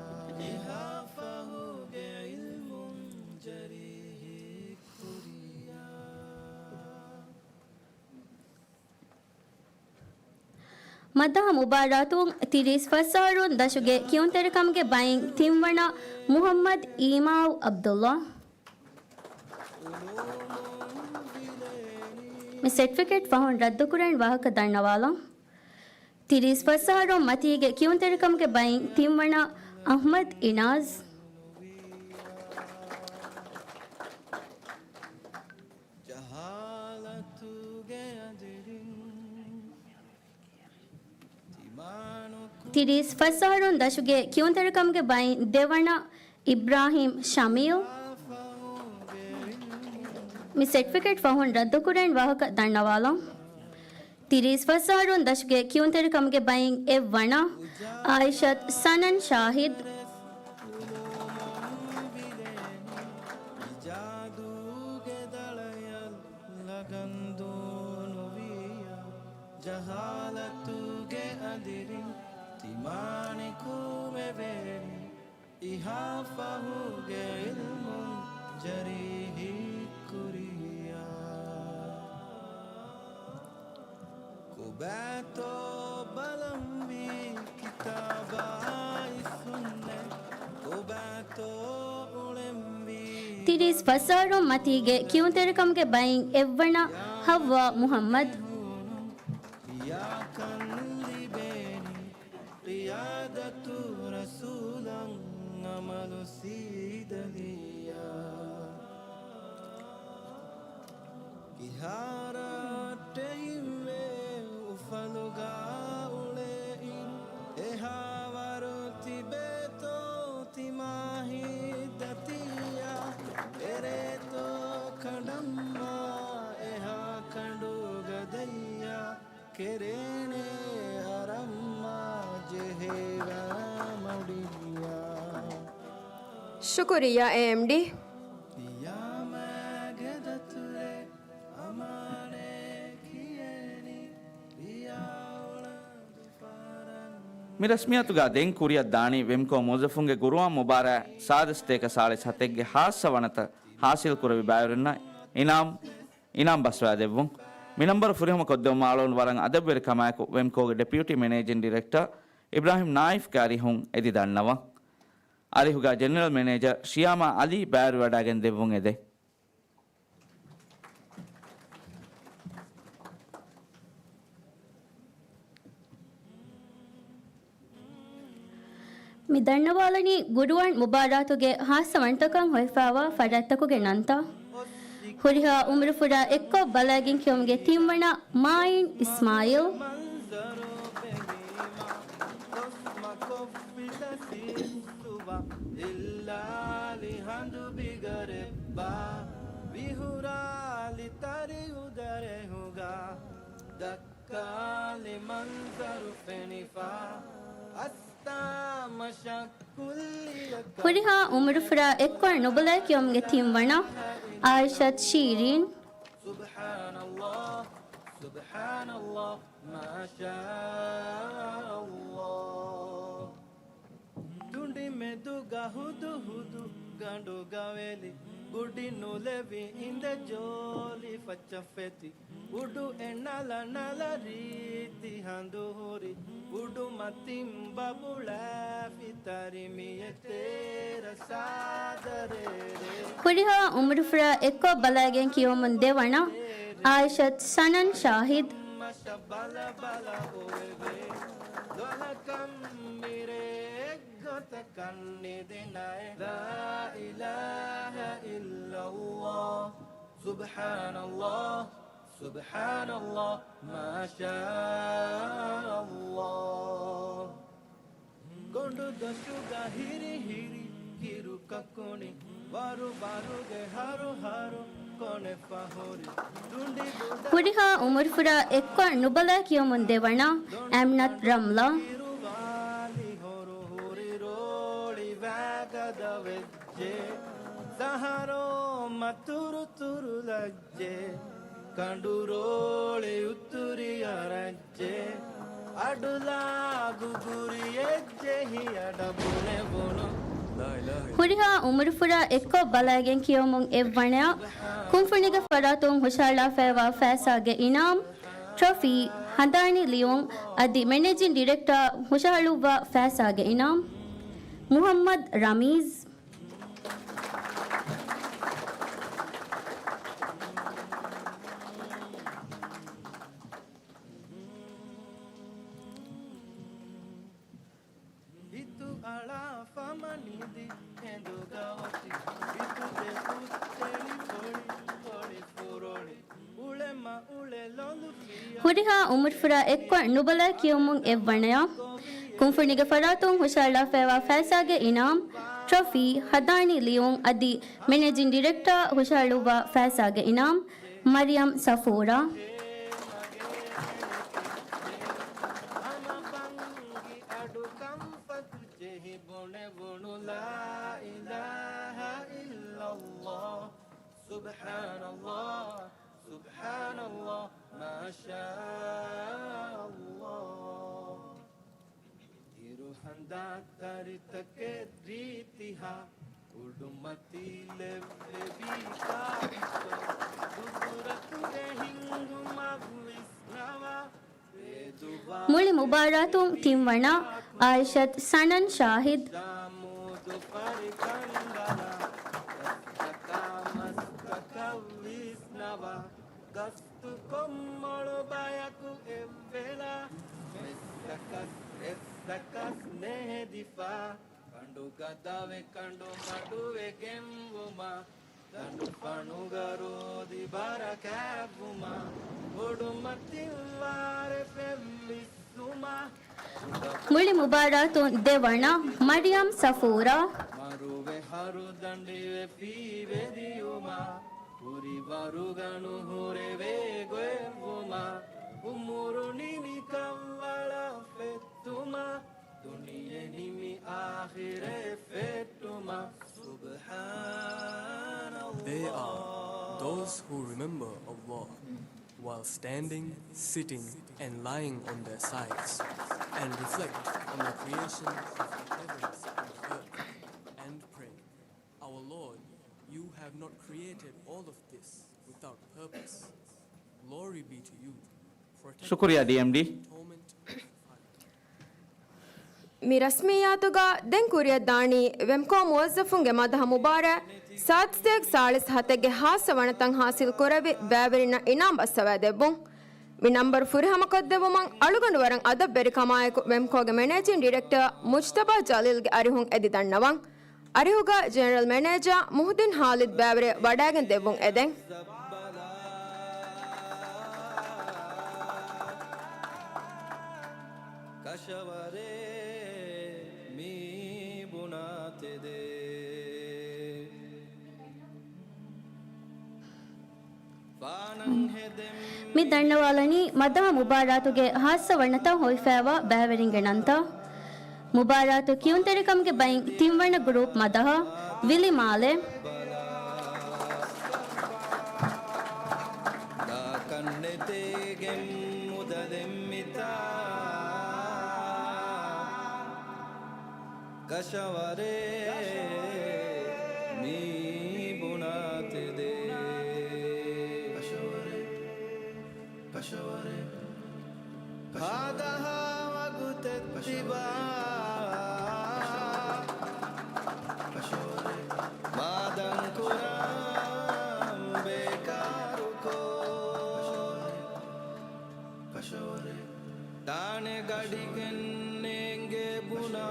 އިހާ ފަހުގެ ޢިލްމުން ޖަރީހީ ކުރިޔާ. މައްދަހަ މުބާރާތުން ތިރީސް ފަސް އަހަރުން ދަށުގެ ކިޔުންތެރިކަމުގެ ބައިން ތިންވަނަ މުޙައްމަދު އީމާން ޢަބްދުﷲ. މި ސެޓްފިކެޓް ފަހުން ރައްދުކުރަން ވާހަކަ ދަންނަވާލަން. ތިރީސް ފަސް އަހަރުން މަތީގެ ކިޔުންތެރިކަމުގެ ބައިން ތިންވަނަ އަޙްމަދު އިނާޒް. ތިރީސް ފަސް އަހަރުން ދަށުގެ ކިޔުންތެރިކަމުގެ ބައިން ދެވަނަ އިބްރާހީމް ޝަމީލް. މި ސެޓްފިކެޓް ފަހުން ރައްދުކުރަން ވާހަކަ ދަންނަވާލަން. ތިރީސް ފަސް އަހަރުން ދަށުގެ ކިޔުންތެރިކަމުގެ ބައިން އެއްވަނަ އާއިޝަތު ސަނަން ޝާހިދު. ޖަހާލަތުގެ ދަޅަޔަށް ލަގަން ދޫނުވިއްޔާ، ޖަހާލަތުގެ އަދިރިން ތިމާނިކުމެވޭނީ، އިހާ ފަހުގެ ޢިލްމުން ޖަރީހީ ކުރިއްޔާ. ކޮބާތޯ ބަލަންވީ ކިތާބާއި ސުންނަތް، ކޮބާތޯ އުޅެންވީ. ތިރީސް ފަސް އަހަރުން މަތީގެ ކިޔުންތެރިކަމުގެ ބައިން އެއްވަނަ ހައްވާ މުޙައްމަދު. ކިޔާކަން ލިބޭނީ، ޤިޔާދަތު ރަސޫލަށް އަމަލު ސީދަލިއްޔާ. ކިހާ ރައްޓެހިންވޭ އުފަލުގަ އުޅޭ އިރު، އެހާވަރު ތިބޭތޯ ތިމާ ހިތްދަތިއްޔާ، އެރޭތޯ ކަނޑަންމާ އެހާ ކަނޑުގަ ދައްޔާ، ކެރޭނެ އަރަންމާ ޖެހޭވާ މުޑިއްޔާ. ޝުކުރިއްޔާ، އޭއެމްޑީ. ކިޔާމާގެ ދަތުރެއް އަމާނެ ކިޔޭނީ، ރިޔާ އުޅަނދު ފާރަން. މި ރަސްމިއްޔާތުގަ ދެން ކުރިއަށް ދާނީ ވެމްކޯ މުވައްޒަފުންގެ ގުރުއާން މުބާރާތް ސާދަ ސަތޭކަ ސާޅީސް ހަތެއްގެ ހާއްސަ ވަނަތައް ހާސިލް ކުރެއްވި ބައިވެރިންނަށް އިނާމް، އިނާމް ބަސްވާދެއްވުން. މި ނަންބަރު ފުރިހަމަ ކޮށްދެއްވުމަށް އަޅުގަނޑު ވަރަށް އަދަބުވެރިކަމާއެކު ވެމްކޯގެ ޑެޕިއުޓީ މެނޭޖިން ޑިރެކްޓަރ އިބްރާހިމް ނާއިފްގެ އަރިހުން އެދި ދަންނަވަން. އަރިހުގަ ޖެނެރަލް މެނޭޖަރ ޝިޔާމާ އަލީ ބައިވެރިވަޑައިގެން ދެއްވުން އެދެން. މި ދަންނަވާލަނީ ގުރުއާން މުބާރާތުގެ ހާއްސަ ވަންތަކަން ހޮވިފައިވާ ފަރާތްތަކުގެ ނަންތައް. ހުރިހާ އުމުރުފުރާ އެއްކޮށް ބަލައިގެން ކިޔުމުގެ ތިންވަނަ މާއިން އިސްމާއީލް. ސުވަ އިއްލާލި ހަނދު ބިގަރެއްބާ، ވިހުރާލި ތަރި އުދަރެހުގަ، ދައްކާލި މަންޒަރު ފެނިފާ، އަސްތާ މަށައްކުއްލިއަކަށް. ހުރިހާ އުމުރުފުރާ އެއްކޮށް ނުބަލައި ކިޔުމުގެ ތިންވަނަ އާއިޝަތު ޝީރީން. ސުބްޙާނައްލާހް، ސުބްޙާނައްލާހް، މާޝާއައްލާހް. ތުނޑިމެދުގަ ހުދުހުދު ގަނޑުގަ ވެލި، ގުޑި ނުލެވި އިނދެ ޖޯލި ފައްޗަށް ފެތި، އުޑު އެ ނަލަ ނަލަ ރީތި ހަނދު ހުރި، އުޑު މަތިން ބަބުޅާފި ތަރި މި އެތޭރަ ސާދަ ރޭރޭ. ހުރިހާ އުމުރުފުރާ އެއްކޮށް ބަލައިގެން ކިޔުމުން ދެވަނަ އާއިޝަތު ސަނަން ޝާހިދު. މަށަށް ބަލަ ބަލަ އޮވެވޭ، ލޮލަކަށް މިރޭ އެއްގޮތަކަށް ނިދިނައޭ. ލާ އިލާހަ އިއްލައްލާހް، ސުބްޙާނައްލާހް، ސުބްޙާނައްލާހް، މާޝާއައްލާހް. ގޮނޑުދޮށުގަ ހިރިހިރި ކިރު ކަކުނި، ވަރު ވަރުގެ ހަރު ހަރު ކޮނެ ފަހުރި، ތުނޑި ދުދަށް. ހުރިހާ އުމުރުފުރާ އެއްކޮށް ނުބަލައި ކިޔުމުން ދެވަނަ އަމްނަތު ރަމްލާ. ކިރުވާލި ހޮރު ހުރި ރޯޅި ވާގަދަ ވެއްޖެ، ސަހަރޯ މަތުރު ތުރު ލައްޖެ، ކަނޑު ރޯޅި އުތުރި އަރައްޖެ، އަޑުލާ ގުގުރި އެއްޖެ ހިޔަޑަ ބުނެވުނު. ހުރިހާ އުމުރުފުރާ އެއްކޮށް ބަލައިގެން ކިޔުމުން އެއްވަނަޔަށް ކުންފުނިގެ ފަރާތުން ހުށަހަޅާފައިވާ ފައިސާގެ އިނާމް ޓްރޮފީ ހަނދާނީ ލިޔުން އަދި މެނޭޖިން ޑިރެކްޓަރ ހުށަހަޅުއްވާ ފައިސާގެ އިނާމް މުޙައްމަދު ރަމީޒް. ހިތު އަޅާފަ މަނިދި ހެނދުގަ އޮތި، ހިތު ދެ ފުއްސެޅި ފޮޅި ފޮޅި ފުރޮޅި، އުޅެ މަ އުޅެ ލޮލު ފިޔަ. ހުރިހާ އުމުރުފުރާ އެއްކޮށް ނުބަލައި ކިޔުމުން އެއްވަނަޔާ. ކުންފުނިގެ ފަރާތުން ހުށަހަޅާފައިވާ ފައިސާގެ އިނާމް، ޓްރޮފީ، ހަނދާނީ ލިޔުން އަދި މެނޭޖިން ޑިރެކްޓަރ ހުށަހަޅުއްވާ ފައިސާގެ އިނާމް، މަރިޔަމް ސަފޫރާ. ހަމަ ބަންގި އަޑު ކަންފަތު ޖެހި ބުނެވުނު لا إله إلا الله، سبحان الله، سبحان الله، ما شاء الله. އިރު ހަނދާ ތަރިތަކެއް ރީތިހާ، އުޑުމަތީ ލެއްވެވީ ކާކުތޯ؟ ގުދުރަތުގެ ހިންގުމަށް ވިސްނަވާ. މުޅި މުބާރާތުން ތިންވަނަ އާއިޝަތު ސަނަން ޝާހިދު. ދާމޫދު ފަރިކަނޑަލާ، ރަސްތަކާ މަސްތަކަށް ވިސްނަވާ. ގަސްތުކޮށް މޮޅު ބަޔަކު އެއްވެލާ، މެސްތަކަސް ރެސްތަކަސް ނެހެދިފާ. ކަނޑުގަ ދަވެ ކަނޑު މަޑުވެގެންވުމާ، ދަނޑުފަނުގަ ރޯދި ބަރަކާތްވުމާ، ބޮޑުމަތިން ވާރެ ފެން ވިއްސުމާ. މުޅި މުބާރާތުން ދެވަނަ މަރިޔަމް ސަފޫރާ. މަރުވެ ހަރުދަނޑިވެ ފީވެދިޔުމާ، ހުރިވަރުގަ ނުހުރެވޭ ގޮއެއްވުމާ، އުމުރު ނިމި ކަންވަޅަށް ފެއްޓުމާ، ދުނިޔެ ނިމި އާޚިރަތް ފެއްޓުމަށް. سبحان الله. They are those who remember Allah while standing, sitting, and lying on their sides, and reflect on the creation of the heavens and the earth, and pray, Our Lord, you have not created all of this without purpose. Glory be to you. ޝުކުރިއްޔާ، ޑީއެމްޑީ. މި ރަސްމިއްޔާތުގަ ދެން ކުރިއަށް ދާނީ ވެމްކޯ މުވައްޒަފުންގެ މަދަހަ މުބާރާތް ސާދަ ސަތޭކަ ސާޅީސް ހަތެއްގެ ހާއްސަ ވަނަތައް ހާސިލް ކުރެއްވި ބައިވެރިންނަށް އިނާމް ބައްސަވާ ދެއްވުން. މި ނަންބަރު ފުރިހަމަކޮށްދެއްވުމަށް އަޅުގަނޑު ވަރަށް އަދަބުވެރިކަމާއެކު ވެމްކޯގެ މެނޭޖިން ޑިރެކްޓަރ މުޖްތަބާ ޖަލީލްގެ އަރިހުން އެދި ދަންނަވަން. އަރިހުގަ ޖެނެރަލް މެނޭޖާ މުހުދީން ހާލިދު ބައިވެރިޔަށް ވަޑައިގެން ދެއްވުން އެދެން. ކަށަވަރޭ މީ ބުނާތެދޭ. މި ދަންނަވާލަނީ މަދަހަ މުބާރާތުގެ ހާއްސަ ވަނަތައް ހޮވިފައިވާ ބައިވެރިންގެ ނަންތައް. މުބާރާތު ކިޔުންތެރިކަމުގެ ބައިން ތިންވަނަ ގްރޫޕް މަދަހަ، ވިލިމާލެ. ދާކަން ނެތޭގެން މުދަލެއް މިތާ. ކަށަވަރޭ މީ ބުނާތެދޭ. ކަށަވަރޭ، ކަށަވަރޭ، ކަށަވަރޭ. ހާދަހާ ވަގުތެއް ތިބާ. ކަށަވަރޭ. މާދަން ކުރާން ބޭކާރުކޮށް. ކަށަވަރޭ. ދާނެ ގަޑިގެން ނޭނގޭ ބުނާ.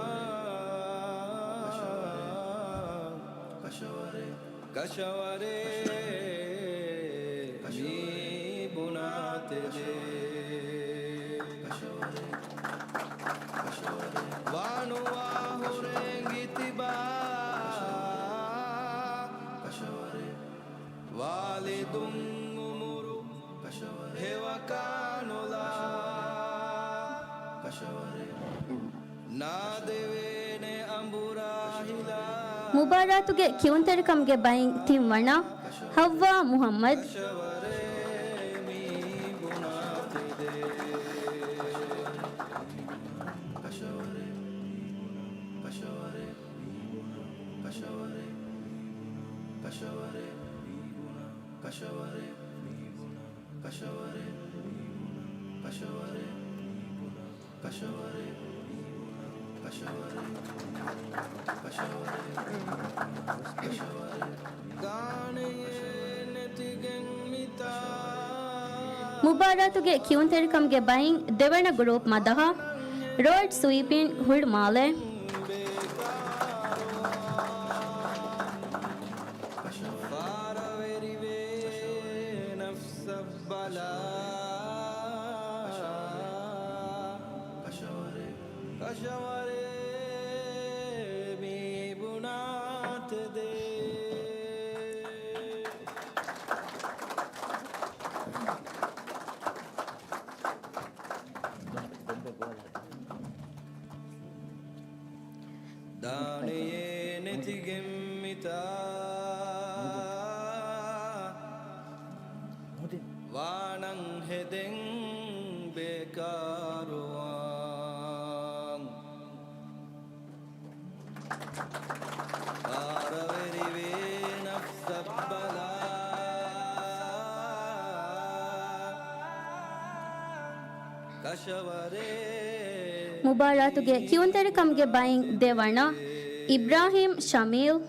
ކަށަވަރޭ. ކަށަވަރޭ. މީ ބުނާތެދޭ. ވާނުވާ ހުރެން ގިތިބާ. ވާލިދުން އުމުރު ހެވަކާނުލާ. ނާދެވޭނެ އަނބުރާ ހިލާ. މުބާރާތުގެ ކިޔުންތެރިކަމުގެ ބައިން ތިންވަނަ، ހައްވާ މުހައްމަދު. ކަށަވަރޭ މީ ބުނާތެދޭ. ކަށަވަރޭ، ކަށަވަރޭ، ކަށަވަރޭ، ކަށަވަރޭ. މުބާރާތުގެ ކިޔުންތެރިކަމުގެ ބައިން ދެވަނަ ގްރޫޕް މަދަހަ، ރޯޑް ސްވީޕިން ހުޅުމާލެ. ދާނެޔޭ ނެތިގެން މިތާ، ވާނަން ހެދެން ބޭކާރުވާން. ފާރަވެރިވޭ ނަފްސަށް ބަލާ. މުބާރާތުގެ ކިޔުންތެރިކަމުގެ ބައިން ދެވަނަ، އިބްރާހީމް ޝަމީލް.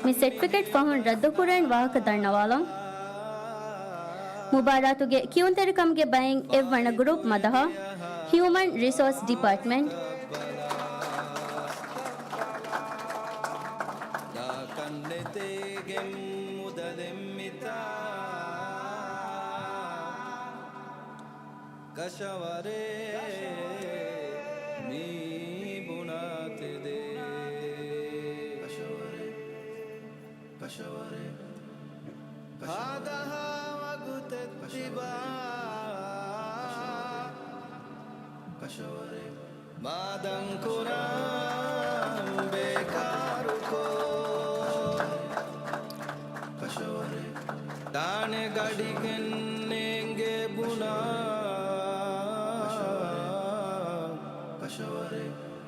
މި ސެޓްފިކެޓް ފަހުން ރައްދުކުރަން ވާހަކަ ދަންނަވާލަން. މުބާރާތުގެ ކިޔުންތެރިކަމުގެ ބައިން އެއްވަނަ ގްރޫޕް މަދަހަ، ހިއުމަން ރިސޯސް ޑިޕާޓްމަންޓް. ކަށަވަރޭ މީ ބުނާތެދޭ. ކަށަވަރޭ، ކަށަވަރޭ، ހާދަހާ ވަގުތެއް ތިބާ. ކަށަވަރޭ، މާދަން ކުރާން ބޭކާރުކޮށް. ދާނެ ގަޑިގެން ނޭނގޭ ބުނާ.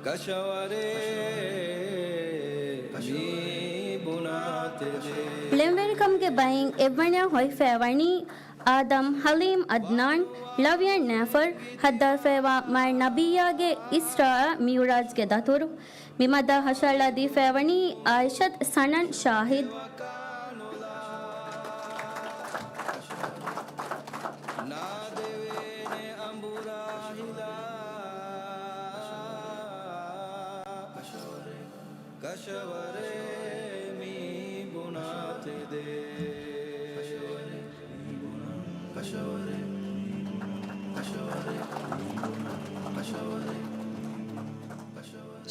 ކަށަވަރޭ، މީ ބުނާތެދޭ. ޅެންވެރިކަމުގެ ބައިން އެއްވަނަޔަށް ހޮވިފައިވަނީ އާދަމް ހަލީމް އަދްނާން، ޅަވިޔަން ނޭފަރް، ހައްދާފައިވާ މާތް ނަބިއްޔާގެ އިސްރާއަށް މިޢުރާޖްގެ ދަތުރު. މި މަދާ ހަށައަޅާދީފައިވަނީ އާއިޝަތް ސަނަން ޝާހިދް. ކަށަވަރޭ މީ ބުނާތެދޭ.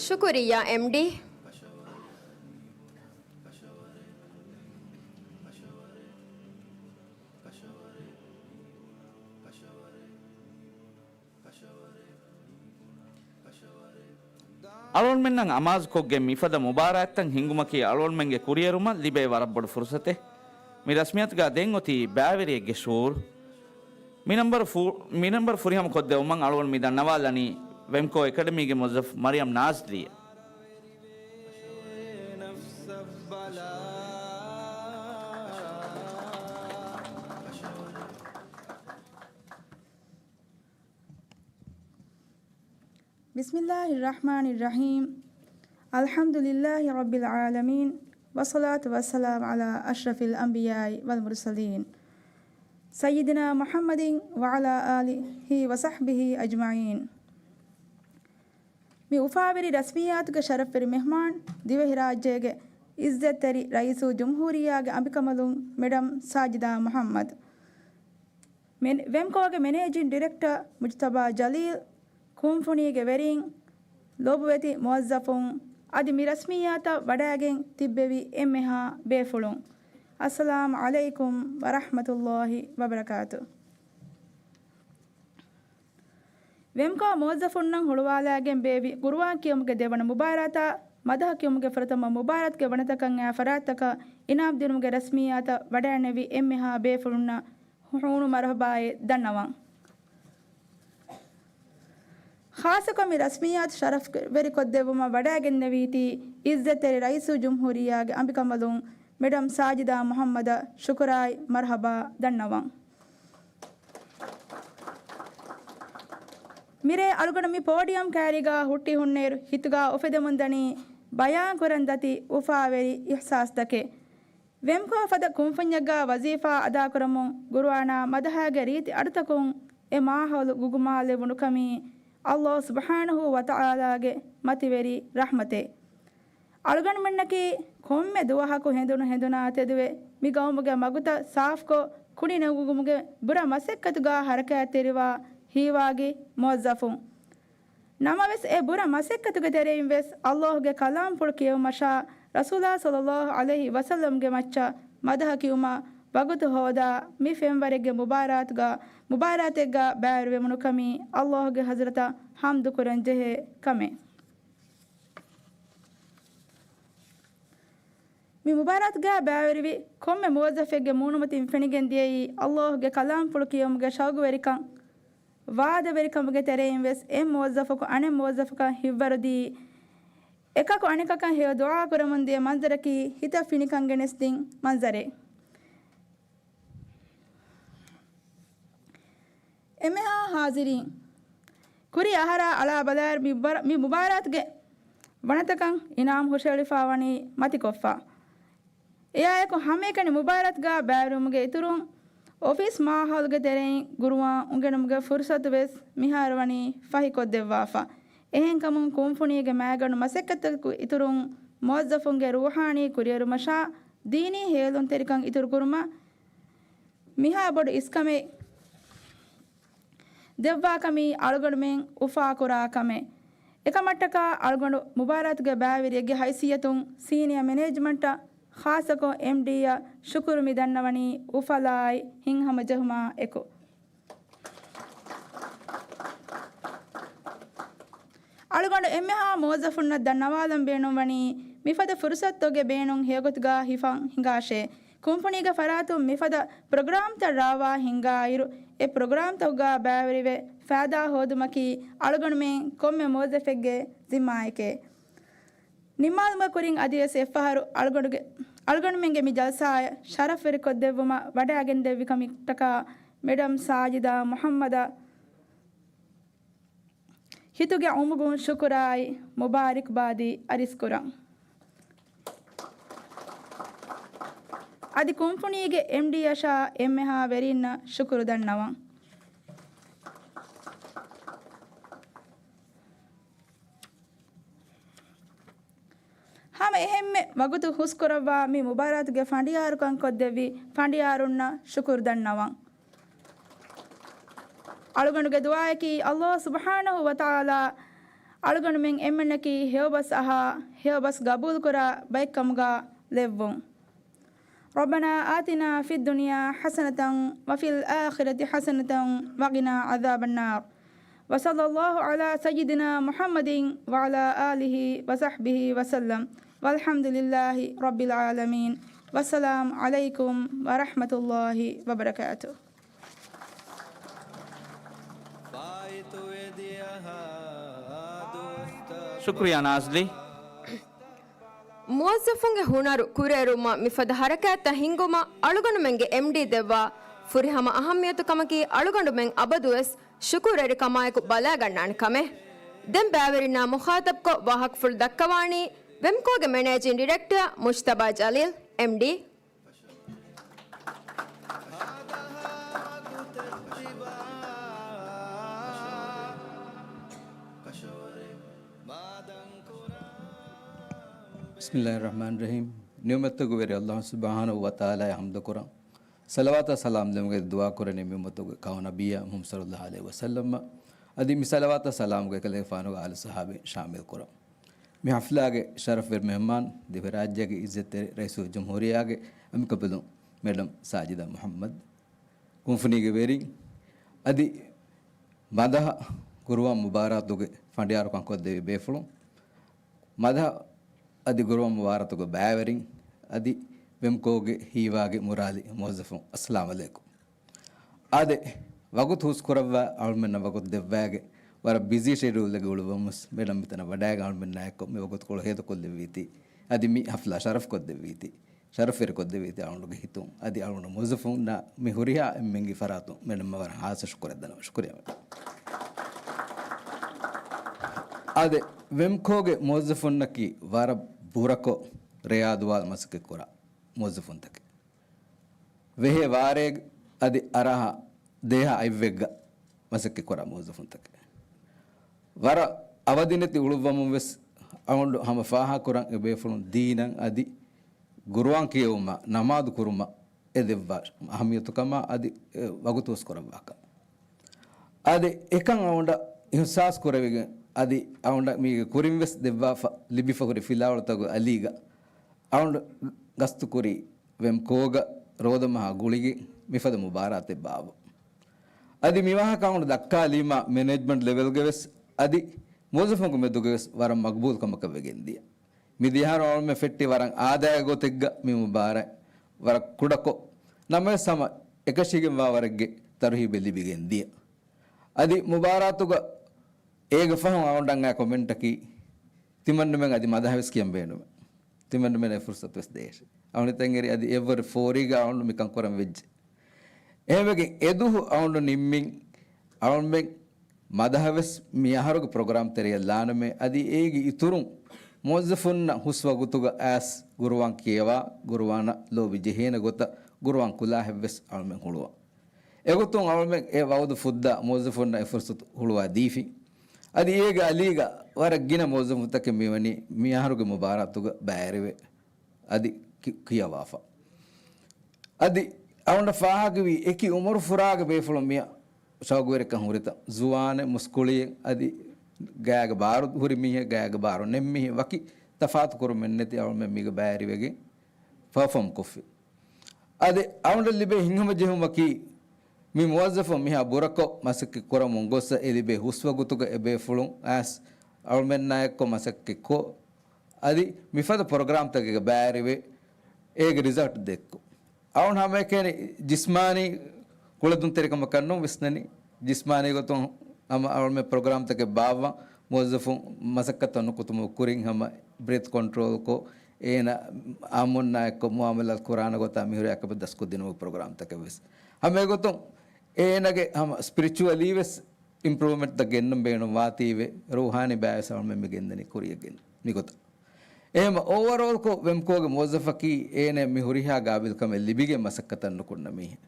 ޝުކުރިއްޔާ، އެމްޑީ. އަޅުގަނޑުމެންނަށް އަމާޒުކޮށްގެން މިފަދަ މުބާރާތްތައް ހިންގުމަކީ އަޅުގަނޑުމެންގެ ކުރިއެރުމަށް ލިބޭ ވަރަށް ބޮޑު ފުރުސަތެއް. މި ރަސްމިއްޔާތުގަ ދެން އޮތީ ބައިވެރިއެއްގެ ޝުޢޫރު. މި ނަންބަރު ފު-، މި ނަންބަރު ފުރިހަމަ ކޮށްދެއްވުމަށް އަޅުގަނޑު މި ދަންނަވާލަނީ ވެމްކޯ އެކަޑަމީގެ މުވައްޒަފް މަރިޔަމް ނާޒްލީއަށް. بسم الله الرحمن الرحيم. الحمد لله رب العالمين، والصلاة والسلام على أشرف الأنبياء والمرسلين، سيدنا محمد وعلى آله وصحبه أجمعين. މި އުފާވެރި ރަސްމިއްޔާތުގެ ޝަރަފްވެރި މެހްމާން، ދިވެހިރާއްޖޭގެ އިއްޒަތްތެރި ރައީސުލްޖުމްހޫރިއްޔާގެ އަނބިކަނބަލުން މެޑަމް ސާޖިދާ މުޙައްމަދު. މެން-، ވެމްކޯގެ މެނޭޖިން ޑިރެކްޓަރ މުޖްތަބާ ޖަލީލް، ކުންފުނީގެ ވެރިން، ލޮބުވެތި މުވައްޒަފުން، އަދި މި ރަސްމިއްޔާތަށް ވަޑައިގެން ތިއްބެވި އެންމެހާ ބޭފުޅުން، އައްސަލާމް ޢަލައިކުމް ވަރަޙްމަތުﷲި ވަބަރަކާތު. ވެމްކޯ މުވައްޒަފުންނަށް ހުޅުވާލައިގެން ބޭއްވި ޤުރުއާން ކިޔުމުގެ ދެވަނަ މުބާރާތާ، މަދަހަ ކިޔުމުގެ ފުރަތަމަ މުބާރާތުގެ ވަނަތަކަށް އައި ފަރާތްތަކަށް އިނާމް ދިނުމުގެ ރަސްމިއްޔާތަށް ވަޑައިނެވި އެންމެހާ ބޭފުޅުންނަށް ހޫނު މަރުޙަބާއެއް ދަންނަވަން. ޚާއްޞަކޮށް މި ރަސްމިއްޔާތު ޝަރަފްވެރިކޮށްދެއްވުމަށް ވަޑައިގެންނެވީތީ އިއްޒަތްތެރި ރައީސުލްޖުމްހޫރިއްޔާގެ އަނބިކަނބަލުން މެޑަމް ސާޖިދާ މުޙައްމަދަށް ޝުކުރާއި މަރްޙަބާ ދަންނަވަން. މިރޭ އަޅުގަނޑު މި ޕޯޑިއަމް ކައިރީގަ ހުއްޓި ހުންނައިރު ހިތުގަ އުފެދެމުންދަނީ ބަޔާންކުރަން ދަތި އުފާވެރި އިޙްސާސްތަކެއް. ވެމްކޯ ފަދަ ކުންފުންޏެއްގަ ވަޒީފާ އަދާކުރަމުން ގުރުއާނާ މަދަހާގެ ރީތި އަޑުތަކުން އެ މާހައުލު ގުގުމާލެވުނުކަމީ ﷲ ސުބްޙާނަހޫ ވަތަޢާލާގެ މަތިވެރި ރަޙްމަތެއް. އަޅުގަނޑުމެންނަކީ ކޮންމެ ދުވަހަކު ހެނދުނު ހެނދުނާ ތެދުވެ، މި ގައުމުގެ މަގުތައް ސާފުކޮށް، ކުނި ނެގުމުގެ ބުރަ މަސައްކަތުގަ ހަރަކާތްތެރިވާ ހީވާގި މުވައްޒަފުން. ނަމަވެސް، އެ ބުރަ މަސައްކަތުގެ ތެރެއިން ވެސް ﷲ ގެ ކަލާމްފުޅު ކިޔެވުމަށާ، ރަސޫލާ ޞައްލައްލާހު ޢަލައިހި ވަސައްލަމްގެ މައްޗަށް މަދަޙަ ކިޔުމަށް ވަގުތު ހޯދާ، މި ފެންވަރެއްގެ މުބާރާތުގަ، މުބާރާތެއްގަ ބައިވެރިވެމުނުކަމީ، ﷲ ގެ ޙަޟްރަތަށް ޙަމްދު ކުރަން ޖެހޭ ކަމެއް. މި މުބާރާތުގަ ބައިވެރިވި ކޮންމެ މުވައްޒަފެއްގެ މޫނުމަތިން ފެނިގެން ދިޔައީ، ﷲ ގެ ކަލާމްފުޅު ކިޔެވުމުގެ ޝައުގުވެރިކަން، ވާދަވެރިކަމުގެ ތެރެއިން ވެސް އެއް މުވައްޒަފަކު އަނެއް މުވައްޒަފަކަށް ހިތްވަރުދީ، އެކަކު އަނެކަކަށް ހެޔޮ ދުޢާ ކުރަމުން ދިޔަ މަންޒަރަކީ ހިތަށް ފިނިކަން ގެނެސްދިން މަންޒަރެއް. އެންމެހާ ޙާޟިރީން، ކުރީ އަހަރާ އަޅާ ބަލާއިރު މި މުބާރ-، މި މުބާރާތުގެ ވަނަތަކަށް އިނާމް ހުށައެޅިފާ ވަނީ މަތިކޮށްފަ. އެއާއެކު ހަމައެކަނި މުބާރާތުގަ ބައިވެރިވުމުގެ އިތުރުން، އޮފީސް މާހައުލުގެ ތެރެއިން ގުރުއާން އުނގެނުމުގެ ފުރުޞަތު ވެސް މިހާރު ވަނީ ފަހިކޮށްދެއްވާފަ. އެހެންކަމުން، ކުންފުނީގެ މައިގަނޑު މަސައްކަތްތަކުގެ އިތުރުން މުވައްޒަފުންގެ ރޫޙާނީ ކުރިއެރުމަށާ، ދީނީ ހޭލުންތެރިކަން އިތުރުކުރުމަށް މިހާ ބޮޑު އިސްކަމެއް ދެއްވާކަމީ އަޅުގަނޑުމެން އުފާކުރާ ކަމެއް. އެކަމަށްޓަކާ އަޅުގަނޑު މުބާރާތުގެ ބައިވެރިއެއްގެ ހައިސިއްޔަތުން ސީނިއާ މެނޭޖްމަންޓަށް ޚާއްޞަކޮށް އެމްޑީއަށް ޝުކުރު މި ދަންނަވަނީ އުފަލާއި ހިތްހަމަޖެހުމާ އެކު. އަޅުގަނޑު އެންމެހާ މުވައްޒަފުންނަށް ދަންނަވާލަން ބޭނުންވަނީ، މިފަދަ ފުރުޞަތުގެ ބޭނުން ހެޔޮގޮތުގަ ހިފަން ހިނގާށޭ. ކުންފުނީގެ ފަރާތުން މިފަދަ ޕްރޮގްރާމްތައް ރާވާ ހިނގާއިރު، އެ ޕްރޮގްރާމްތަކުގަ ބައިވެރިވެ ފައިދާ ހޯދުމަކީ އަޅުގަނޑުމެން ކޮންމެ މުވައްޒަފެއްގެ ޒިންމާއެކޭ. ނިންމާލުމުގެ ކުރިން އަދިވެސް އެއްފަހަރު އަޅުގަނޑުގެ، އަޅުގަނޑުމެންގެ މި ޖަލްސާއަށް ޝަރަފްވެރިކޮށްދެއްވުމަށް ވަޑައިގެންދެއްވި ކަމަށްޓަކާ މެޑަމް ސާޖިދާ މުޙައްމަދަށް ހިތުގެ އުމުގުން ޝުކުރާއި މުބާރިކުބާދީ އަރިސްކުރަން. އަދި ކުންފުނީގެ އެމްޑީއަށާ އެންމެހާ ވެރީންނަށް ޝުކުރު ދަންނަވަން. ހަމަ އެހެންމެ ވަގުތު ހުސްކުރައްވާ މި މުބާރާތުގެ ފަނޑިޔާރުކަން ކޮށްދެއްވި ފަނޑިޔާރުންނަށް ޝުކުރު ދަންނަވަން. އަޅުގަނޑުގެ ދުޢާއަކީ، ﷲ ސުބްޙާނަހޫ ވަތަޢާލާ އަޅުގަނޑުމެން އެންމެންނަކީ ހެޔޮބަސް އަހާ، ހެޔޮބަސް ގަބޫލުކުރާ ބައެއްކަމުގަ ލެއްވުން. ربنا آتنا في الدنيا حسنة وفي الآخرة حسنة وقنا عذاب النار. وصلى الله على سيدنا محمد وعلى آله وصحبه وسلم. والحمد لله رب العالمين. والسلام عليكم ورحمة الله وبركاته. ޝުކުރިއްޔާ ނާޒްލީ. މުވައްޒަފުންގެ ހުނަރު ކުރިއެރުމަށް މިފަދަ ހަރަކާތްތައް ހިންގުމަށް އަޅުގަނޑުމެންގެ އެމްޑީ ދެއްވާ ފުރިހަމަ އަހައްމިޔަތު ކަމަކީ އަޅުގަނޑުމެން އަބަދުވެސް ޝުކުރުވެރިކަމާއެކު ބަލާގަންނާނެ ކަމެއް. ދެން ބައިވެރިންނާ މުޚާޠަބްކޮށް ވާހަކަފުޅު ދައްކަވާނީ ވެމްކޯގެ މެނޭޖިން ޑިރެކްޓަރ މުޖްތަބާ ޖަލީލް، އެމްޑީ. ބިސްމިއްލާހިއްރަޙްމާނިއްރަޙީމް. ނިޢުމަތްތަކުގެ ވެރި ﷲ ސުބްޙާނަހޫ ވަތަޢާލާއަށް ޙަމްދުކުރަން. ޞަލަވާތާ ސަލާމް ދެމުގެ ދުޢާ ކުރަނީ މި އުއްމަތުގެ ކައު ނަބިއްޔާ މުޙައްމަދު ޞައްލައްލާހު ޢަލައިހި ވަސައްލަމަށް. އަދި މި ޞަލަވާތާ ސަލާމުގެ އެކަލޭގެފާނުގެ އާލު ޞަޙާބީން ޝާމިލް ކުރަން. މި ޙަފްލާގެ ޝަރަފްވެރި މެހެމާން ދިވެހިރާއްޖޭގެ އިއްޒަތްތެރި ރައީސުލް ޖުމްހޫރިއްޔާގެ އަމިކަބަލުން މެޑަމް ސާޖިދާ މުޙައްމަދު، ކުންފުނީގެ ވެރިން، އަދި މަދަހަ ގުރުއާން މުބާރާތުގެ ފަނޑިޔާރުކަން ކޮށްދެވި ބޭފުޅުން، މަދަހަ އަދި ގުރުއާން މުބާރާތުގެ ބައިވެރިން، އަދި ވެމްކޯގެ ހީވާގި މުރާލި މުވައްޒަފުން، އައްސަލާމް ޢަލައިކުމް. އާދެ، ވަގުތު ހުސްކުރައްވާ އަޅުމެންނަށް ވަގުތު ދެއްވާގެ، ވަރަށް ބިޒީ ޝެޑިއުލްގެ އުޅުއްވަމުސް މެޑަމް މިތަނަށް ވަޑައިގެން އަޅުމެންނާއެކު މި ވަގުތުކޮޅު ހޭދަކޮށްލެއްވީތީ، އަދި މި ޙަފްލާ ޝަރަފްކޮށްދެއްވީތީ. ޝަރަފްވެރިކޮށްދެވީތީ އަޅުގަނޑުގެ ހިތުން. އަދި އަޅުގަނޑު މުވައްޒަފުންނަށް މި ހުރިހާ އެންމެންގެ ފަރާތުން މެންނަމަ ވަރަށް ހާއްސަ ޝުކުރެއް ދަންނަވަން. ޝުކުރިއްޔާ. އާދެ، ވެމްކޯގެ މުވައްޒަފުންނަކީ ވަރަށް ބުރަކޮށް ރެޔާ ދުވާލު މަސައްކަތް ކުރާ މުވައްޒަފުންތަކެއް. ވެހޭ ވާރޭގަ އަދި އަރާހަ ދޭހަ އަތްވެއްގަ މަސައްކަތް ކުރާ މުވައްޒަފުންތަކެއް. ވަރަށް އަވަދިނެތި އުޅުއްވަމުން ވެސް އަޅުގަނޑު ހަމަ ފާހަގަކުރަން އެބޭފުޅުން ދީނަށް އަދި ގުރުއާން ކިޔެވުމަށް، ނަމާދު ކުރުމަށް އެ ދެއްވާ އަހައްމިޔަތުކަމާ އަދި އެ ވަގުތުވެސް ކުރައްވާކަން. އަދި އެކަން އަޅުގަނޑަށް އިހްސާސް ކުރެވިގެން، އަދި އަޅުގަނޑަށް މީގެ ކުރިން ވެސް ދެއްވާފަ، ލިބިފަ ހުރި ފިލާވަޅުތަކުގެ އަލީގަ އަޅުގަނޑު ގަސްތުކުރީ ވެމްކޯގަ ރޯދަމަހާ ގުޅިގެން މިފަދަ މުބާރާތެއް ބާއްވަން. އަދި މިވާހަކަ އަޅުގަނޑު ދައްކާލީމާ މެނޭޖްމަންޓް ލެވެލްގެ ވެސް އަދި މުވައްޒަފުންގެ މެދުގެ ވެސް ވަރަށް މަގްބޫލް ކަމަކަށް ވެގެން ދިޔަ. މިދިޔަ އަހަރު އަޅުމެން ފެއްޓީ ވަރަށް އާދައިގެ ގޮތެއްގަ މި މުބާރާތް ވަރަށް ކުޑަކޮށް، ނަމަވެސް ހަމަ އެކަށީގެންވާ ވަރެއްގެ ތަރުހީބެއް ލިބިގެން ދިޔަ. އަދި މުބާރާތުގަ އޭގެ ފަހުން އަޅުގަނޑަށް އައި ކޮމެންޓަކީ، ތިމަންނަމެން އަދި މަދަހަ ވެސް ކިޔަން ބޭނުމެއް. ތިމަންނަމެން އެ ފުރުސަތު ވެސް ދޭށޭ. އަޅުގަނޑު ހިތަށް އެރި އަދި އެއްވަރު ފޯރީގަ އަޅުގަނޑު މިކަން ކުރަން ވެއްޖެ. އެހެންވެގެން އެދުވަހު އަޅުގަނޑު ނިންމިން އަޅުގަނޑުމެން މަދަހަ ވެސް މި އަހަރުގެ ޕްރޮގްރާމް ތެރެޔަށް ލާނަމޭ، އަދި އޭގެ އިތުރުން މުވައްޒަފުންނަށް ހުސް ވަގުތުގަ އައިސް ގުރުއާން ކިޔަވާ، ގުރުއާނަށް ލޯބި ޖެހޭނެ ގޮތަށް ގުރުއާން ކުލާހެއްވެސް އަޅުމެން ހުޅުވަން. އެގޮތުން އަޅުމެން އެ ވައުދު ފުއްދާ މުވައްޒަފުންނަށް އެ ފުރުސަތު ހުޅުވާ ދީފި. އަދި އޭގެ އަލީގަ ވަރަށް ގިނަ މުވައްޒަފުންތަކެއް މިވަނީ މި އަހަރުގެ މުބާރާތުގަ ބައިވެރިވެ އަދި ކި-، ކިޔަވާފަ. އަދި އަޅުގަނޑަށް ފާހަގަވީ އެކި އުމުރު ފުރާގެ ބޭފުޅުން މިއަށް ޝައުގުވެރިކަން ހުރިތަން. ޒުވާނެއް، މުސްކުޅިއެއް، އަދި ގާގެ ބާރު ހުރި މީހެއް، ގާގެ ބާރު ނެތް މީހެއް، ވަކި ތަފާތު ކުރުމެއް ނެތި އަޅުމެން މީގަ ބައިވެރިވެގެން ޕަރފޯމް ކޮށްފި. އަދި އަޅުގަނޑަށް ލިބޭ ހިތްހަމަޖެހުމަކީ، މި މުވައްޒަފުން މިހާ ބުރަކޮށް މަސައްކަތް ކުރަމުން ގޮއްސަ އެ ލިބޭ ހުސްވަގުތުގަ އެބޭފުޅުން އައިސް އަޅުމެންނާ އެއްކޮށް މަސައްކަތްކޮށް، އަދި މިފަދަ ޕްރޮގްރާމްތަކެއްގަ ބައިވެރިވެ، އޭގެ ރިޒަލްޓް ދެއްކު. އަޅުގަނޑު ހަމައެކަނި ޖިސްމާނީ ކުޅެދުންތެރިކަމަކަށް ނޫން ވިސްނަނީ. ޖިސްމާނީ ގޮތުން ހަމަ އަޅުމެން ޕްރޮގްރާމްތަކެއް ބާއްވަން، މުވައްޒަފުން މަސައްކަތަށް ނުކުތުމުގެ ކުރިން ހަމަ ބްރީތް ކޮންޓްރޯލްކޮށް، އޭނަ އާއްމުންނާ އެއްކޮށް މުއާމަލާތް ކުރާނެ ގޮތާ މިހުރި އަކަބަ ދަސްކޮށްދިނުމުގެ ޕްރޮގްރާމްތަކެއް ވެސް. ހަމަ އެގޮތުން އޭނަގެ ހަމަ ސްޕިރިޗުއަލީ ވެސް އިމްޕްރޫވްމަންޓްތައް ގެންނަން ބޭނުން ވާތީވެ، ރޫހާނީ ބައި ވެސް އަޅުމެން މި ގެންދަނީ ކުރިއަށް ގެން މިގޮތަށް. އެހެން އޯވަރޯލްކޮށް ވެމްކޯގެ މުވައްޒަފަކީ އޭނަ މި ހުރިހާ ގާބިލްކަމެއް ލިބިގެން މަސައްކަތަށް ނުކުންނަ މީހެއް.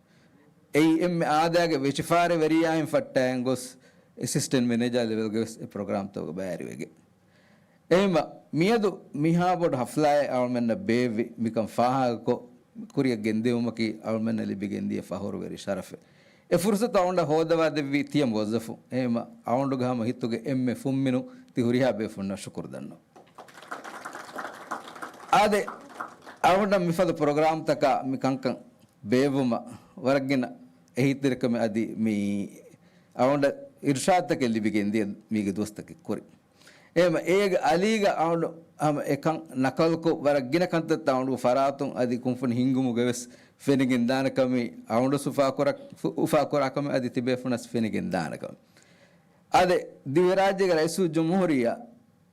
އެއީ އެންމެ އާދައިގެ ވެށިފާރިވެރިޔާއިން ފައްޓައިގެން ގޮސް އެސިސްޓެންޓް މެނޭޖާ ލެވެލްގެ ވެސް އެ ޕްރޮގްރާމްތަކުގަ ބައިވެރިވެގެން. އެހެންވެ، މިއަދު މިހާ ބޮޑު ހަފްލާއެއް އަޅުމެންނަށް ބޭއްވި މިކަން ފާހަގަކޮށް ކުރިއަށް ގެންދިއުމަކީ އަޅުމެންނަށް ލިބިގެންދިޔަ ފަހުރުވެރި ޝަރަފެއް. އެ ފުރުސަތު އަޅުގަނޑަށް ހޯދަވާދެއްވި ތިޔަ މުވައްޒަފުން. އެހެންވެ، އަޅުގަނޑުގެ ހަމަ ހިތުގެ އެންމެ ފުންމިނުން ތި ހުރިހާ ބޭފުންނަށް ޝުކުރު ދަންނަވަން. އާދެ، އަޅުގަނޑަށް މިފަދަ ޕްރޮގްރާމްތަކާ މި ކަންކަން ބޭއްވުމަށް ވަރަށް ގިނަ އެހީތެރިކަމެއް އަދި މި އަޅުގަނޑަށް އިރުޝާދުތަކެއް ލިބިގެން ދިޔަ މީގެ ދުވަސްތަކެއް ކުރިން. އެހެންވެ، އޭގެ އަލީގަ އަޅުގަނޑު ހަމަ އެކަން ނަކަލުކޮށް، ވަރަށް ގިނަ ކަންތައްތައް އަޅުގަނޑު ފަރާތުން އަދި ކުންފުނި ހިންގުމުގަ ވެސް ފެނިގެން ދާނެ ކަމެއް، އަޅުގަނޑު އުފާކުރާ، އުފާކުރާ ކަމެއް އަދި ތިބޭފުޅުންނަށް ފެނިގެން ދާނެ ކަމެއް. އާދެ، ދިވެހިރާއްޖޭގެ ރައީސުލްޖުމްހޫރިއްޔާ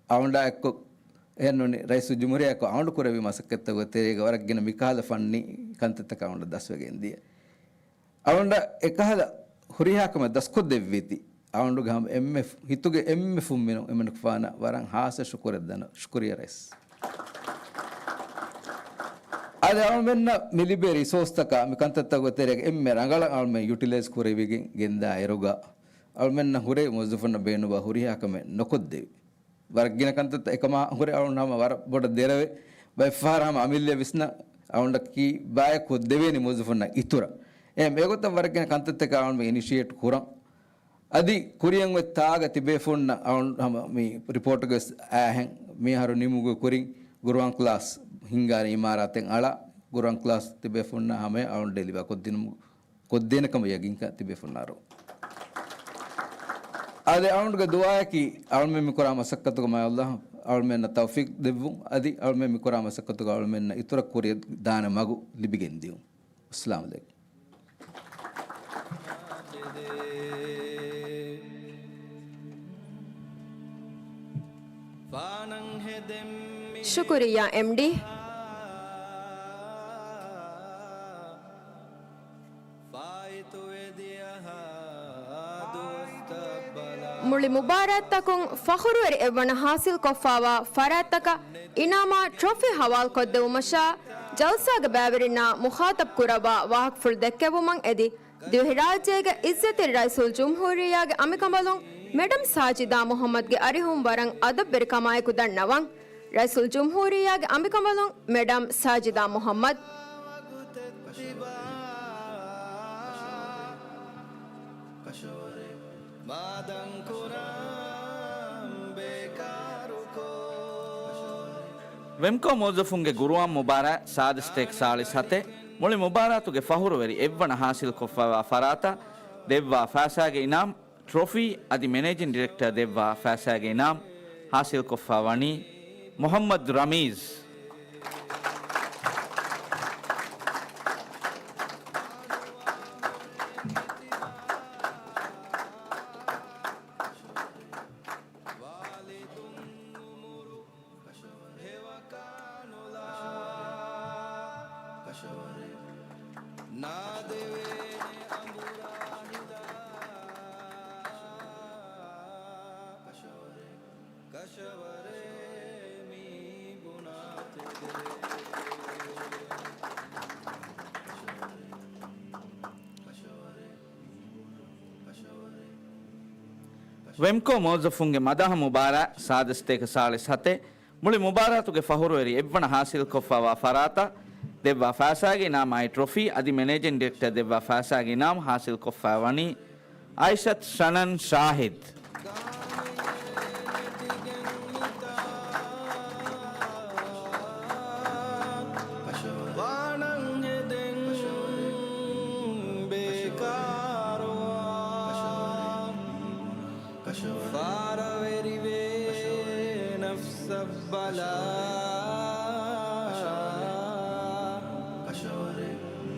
އަޅުގަނޑާ އެއްކޮށް، އެހެންނޫނީ، ރައީސުލްޖުމްހޫރިއްޔާ އެއްކޮށް އަޅުގަނޑު ކުރެއްވި މަސައްކަތްތަކުގެ ތެރޭގަ ވަރަށް ގިނަ މިކަހަލަ ފަންނީ ކަންތައްތަކަށް އަޅުގަނޑަށް ދަސްވެގެން ދިޔަ. އަޅުގަނޑަށް އެކަހަލަ ހުރިހާ ކަމެއް ދަސްކޮށްދެއްވީތީ، އަޅުގަނޑުގެ ހަމަ އެންމެ ފު-، ހިތުގެ އެންމެ ފުންމިނުން އެމަނިކުފާނަށް ވަރަށް ހާއްސަ ޝުކުރެއް ދަން-، ޝުކުރިއްޔާ ރައީސް. އަދި އަޅުމެންނަށް މި ލިބޭ ރިސޯސްތަކާ މި ކަންތައްތަކުގެ ތެރޭގަ އެންމެ ރަނގަޅަށް އަޅުމެން ޔުޓިލައިޒް ކުރެވިގެން ގެންދާ އިރުގަ، އަޅުމެންނަށް ހުރޭ މުވައްޒަފުންނަށް ބޭނުންވާ ހުރިހާ ކަމެއް ނުކޮށްދެވި. ވަރަށް ގިނަ ކަންތައްތައް އެކަމާ ހުރެ އަޅުން ހަމަ ވަރަށް ބޮޑަށް ދެރަވެ، ބައެއްފަހަރަށް ހަމަ އަމިއްލަ ވިސްނަ އަޅުން ކީ ބާއެއް ކޮށްދެވޭނެ މުވައްޒަފުންނަށް އިތުރަށް. އެހެން އެގޮތަށް ވަރަށް ގިނަ ކަންތައްތަކަށް އަޅުން އިނިޝިއޭޓް ކުރަން. އަދި ކުރިއަށް އޮތް ތާގަ ތިބޭފުންނަށް އަޅުން ހަމަ މި ރިޕޯޓްގަ ވެސް އައިހެން މިއަހަރު ނިމުގެ ކުރިން ގުރުއާން ކްލާސް ހިންގާނެ އިމާރާތެއް އަޅާ، ގުރުއާން ކްލާސް ތިބޭފުންނަށް ހަމަޔަށް އަޅުން ޑެލިވާ ކޮށްދިނުމު ކޮށްދޭނެ ކަމަށް ޔަގީންކަން ތިބޭފުންނާރު. އާދެ، އަޅުގަނޑުގެ ދުޢާއަކީ އަޅުމެން މި ކުރާ މަސައްކަތުގަ މާތް ﷲ އަޅުމެންނަށް ތައުފީޤް ދެއްވުން، އަދި އަޅުމެން މި ކުރާ މަސައްކަތުގަ އަޅުމެންނަށް އިތުރަށް ކުރިއަށް ދާނެ މަގު ލިބިގެން ދިޔުން. އައްސަލާމު ޢަލައިކުމް. ޝުކުރިއްޔާ، އެމްޑީ. މުޅި މުބާރާތްތަކުން ފަޚުރުވެރި އެއްވަނަ ޙާޞިލްކޮށްފާވާ ފަރާތްތަކަށް އިނާމާ ޓްރޮފީ ޙަވާލުކޮށްދެއްވުމަށާ، ޖަލްސާގެ ބައިވެރިންނާ މުޚާޠަބް ކުރައްވާ ވާހަކަފުޅު ދެއްކެވުމަށް އެދި، ދިވެހިރާއްޖޭގެ އިއްޒަތްތެރި ރައީސުލްޖުމްހޫރިއްޔާގެ އަނބިކަނބަލުން މެޑަމް ސާޖިދާ މުޙައްމަދްގެ އަރިހުން ވަރަށް އަދަބުވެރިކަމާއެކު ދަންނަވަން. ރައީސުލްޖުމްހޫރިއްޔާގެ އަނބިކަނބަލުން މެޑަމް ސާޖިދާ މުޙައްމަދް. ވެމްކޯ މުވައްޒަފުންގެ ގުރުއާން މުބާރާތް ސާދަ ސަތޭކަ ސާޅީސް ހަތެއް، މުޅި މުބާރާތުގެ ފަޚުރުވެރި އެއްވަނަ ޙާޞިލްކޮށްފައިވާ ފަރާތަށް ދެއްވާ ފައިސާގެ އިނާމް ޓްރޮފީ އަދި މެނޭޖިން ޑިރެކްޓަރ ދެއްވާ ފައިސާގެ އިނާމް ޙާޞިލްކޮށްފަ ވަނީ މުޙައްމަދު ރަމީޒް. ވެމްކޯ މުވައްޒަފުންގެ މަދަހަ މުބާރާތް ސާދަ ސަތޭކަ ސާޅީސް ހަތެއް، މުޅި މުބާރާތުގެ ފަޚުރުވެރި އެއްވަނަ ޙާޞިލްކޮށްފައިވާ ފަރާތަށް ދެއްވާ ފައިސާގެ އިނާމާއި ޓްރޮފީ އަދި މެނޭޖިން ޑިރެކްޓަރ ދެއްވާ ފައިސާގެ އިނާމް ޙާޞިލްކޮށްފައި ވަނީ އައިޝަތު ޝަނަން ޝާހިދު. ވާނަން ހެދެން ބޭކާރުވާ ފާރަވެރިވޭ ނަފްސަށް ބަލާ.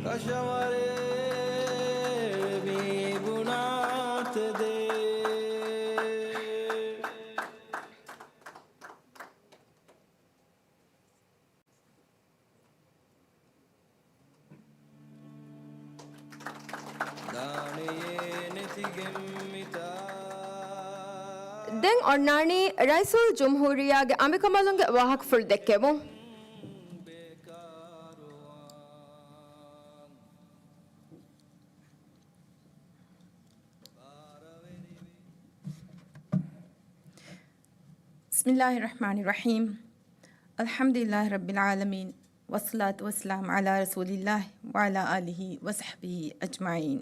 ކަށަވަރޭ މީ ބުނާތެދޭ. ދެން އޮންނާނީ ރައީސުލްޖުމްހޫރިއްޔާގެ އަނބިކަނބަލުންގެ ވާހަކަފުޅު ދެއްކެވުން. بسم الله الرحمن الرحيم. الحمد لله رب العالمين. والصلاة والسلام على رسول الله وعلى آله وصحبه أجمعين.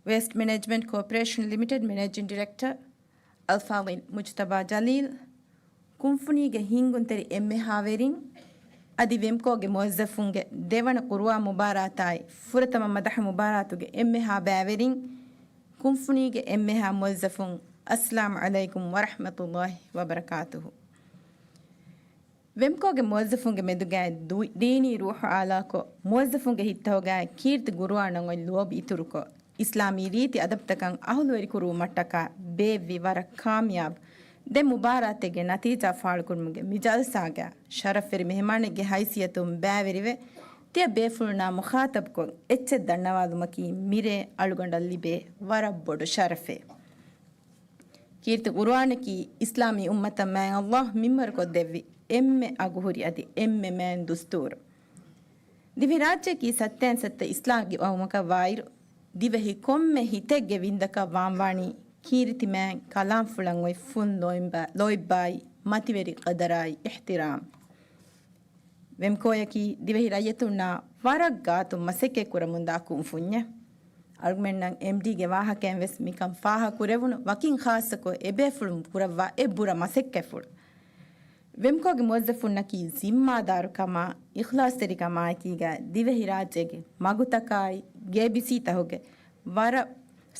ވޭސްޓް މެނޭޖްމަންޓް ކޯޕަރޭޝަން ލިމިޓެޑް މެނޭޖިން ޑިރެކްޓަރ އަލްފާޟިލް މުޖްތަބާ ޖަލީލް، ކުންފުނީގެ ހިންގުންތެރި އެންމެހާވެރިން އަދި ވެމްކޯގެ މުވައްޒަފުންގެ ދެވަނަ ގުރުއާން މުބާރާތާއި ފުރަތަމަ މަދަޙަ މުބާރާތުގެ އެންމެހާ ބައިވެރިން، ކުންފުނީގެ އެންމެހާ މުވައްޒަފުން، އައްސަލާމު ޢަލައިކުމް ވަރަޙްމަތުﷲ ވަބަރަކާތުހު. ވެމްކޯގެ މުވައްޒަފުންގެ މެދުގައި ދު-، ދީނީ ރޫޙު އާލާކޮށް، މުވައްޒަފުންގެ ހިތްތަކުގައި ކީރިތި ގުރުއާން އޮތް ލުއަބު އިތުރުކޮށް، އިސްލާމީ ރީތި އަދަބުތަކަށް އަހުލުވެރިކުރުވުމަށްޓަކާ ބޭއްވި ވަރަށް ކާމިޔާބު ދެ މުބާރާތެއްގެ ނަތީޖާ ފާޅުކުރުމުގެ މި ޖަލްސާގައި ޝަރަފްވެރި މެހެމާނެއްގެ ހައިސިއްޔަތުން ބައިވެރިވެ، ތިޔަ ބޭފުޅުންނާ މުޚާޠަބުކޮށް އެއްޗެއް ދަންނަވާލުމަކީ މިރޭ އަޅުގަނޑަށް ލިބޭ ވަރަށް ބޮޑު ޝަރަފެއް. ކީރިތި ޤުރުއާނަކީ އިސްލާމީ އުއްމަތަށް މާތް ﷲ މިންވަރުކޮށްދެއްވި އެންމެ އަގުހުރި އަދި އެންމެ މާތް ދުސްތޫރު. ދިވެހިރާއްޖެއަކީ ސައްތައިން ސައްތަ އިސްލާމްގެ ވައުމަކަށް ވާއިރު، ދިވެހި ކޮންމެ ހިތެއްގެ ވިންދަކަށް ވާންވާނީ ކީރިތި މާތް ކަލާމްފުޅަށް އޮތް ފުން ލޯތްބާ-، ލޯތްބާއި މަތިވެރި ޤަދަރާއި އިޙްތިރާމް. ވެމްކޯއަކީ ދިވެހި ރައްޔިތުންނާ ވަރަށް ގާތުން މަސައްކަތް ކުރަމުންދާ ކުންފުންޏެއް. އަޅުގަނޑުމެންނަށް އެމްޑީގެ ވާހަކައިން ވެސް މިކަން ފާހަގަ ކުރެވުނު، ވަކިން ޚާއްޞަކޮށް އެބޭފުޅުން ކުރައްވާ އެއްބުރަ މަސައްކަތްފުޅު. ވެމްކޯގެ މުވައްޒަފުންނަކީ ޒިންމާދާރުކަމާ، އިޚްލާޞްތެރިކަމާއެކީގައި ދިވެހިރާއްޖޭގެ މަގުތަކާއި، ގޭބިސީތަކުގެ ވަރަށް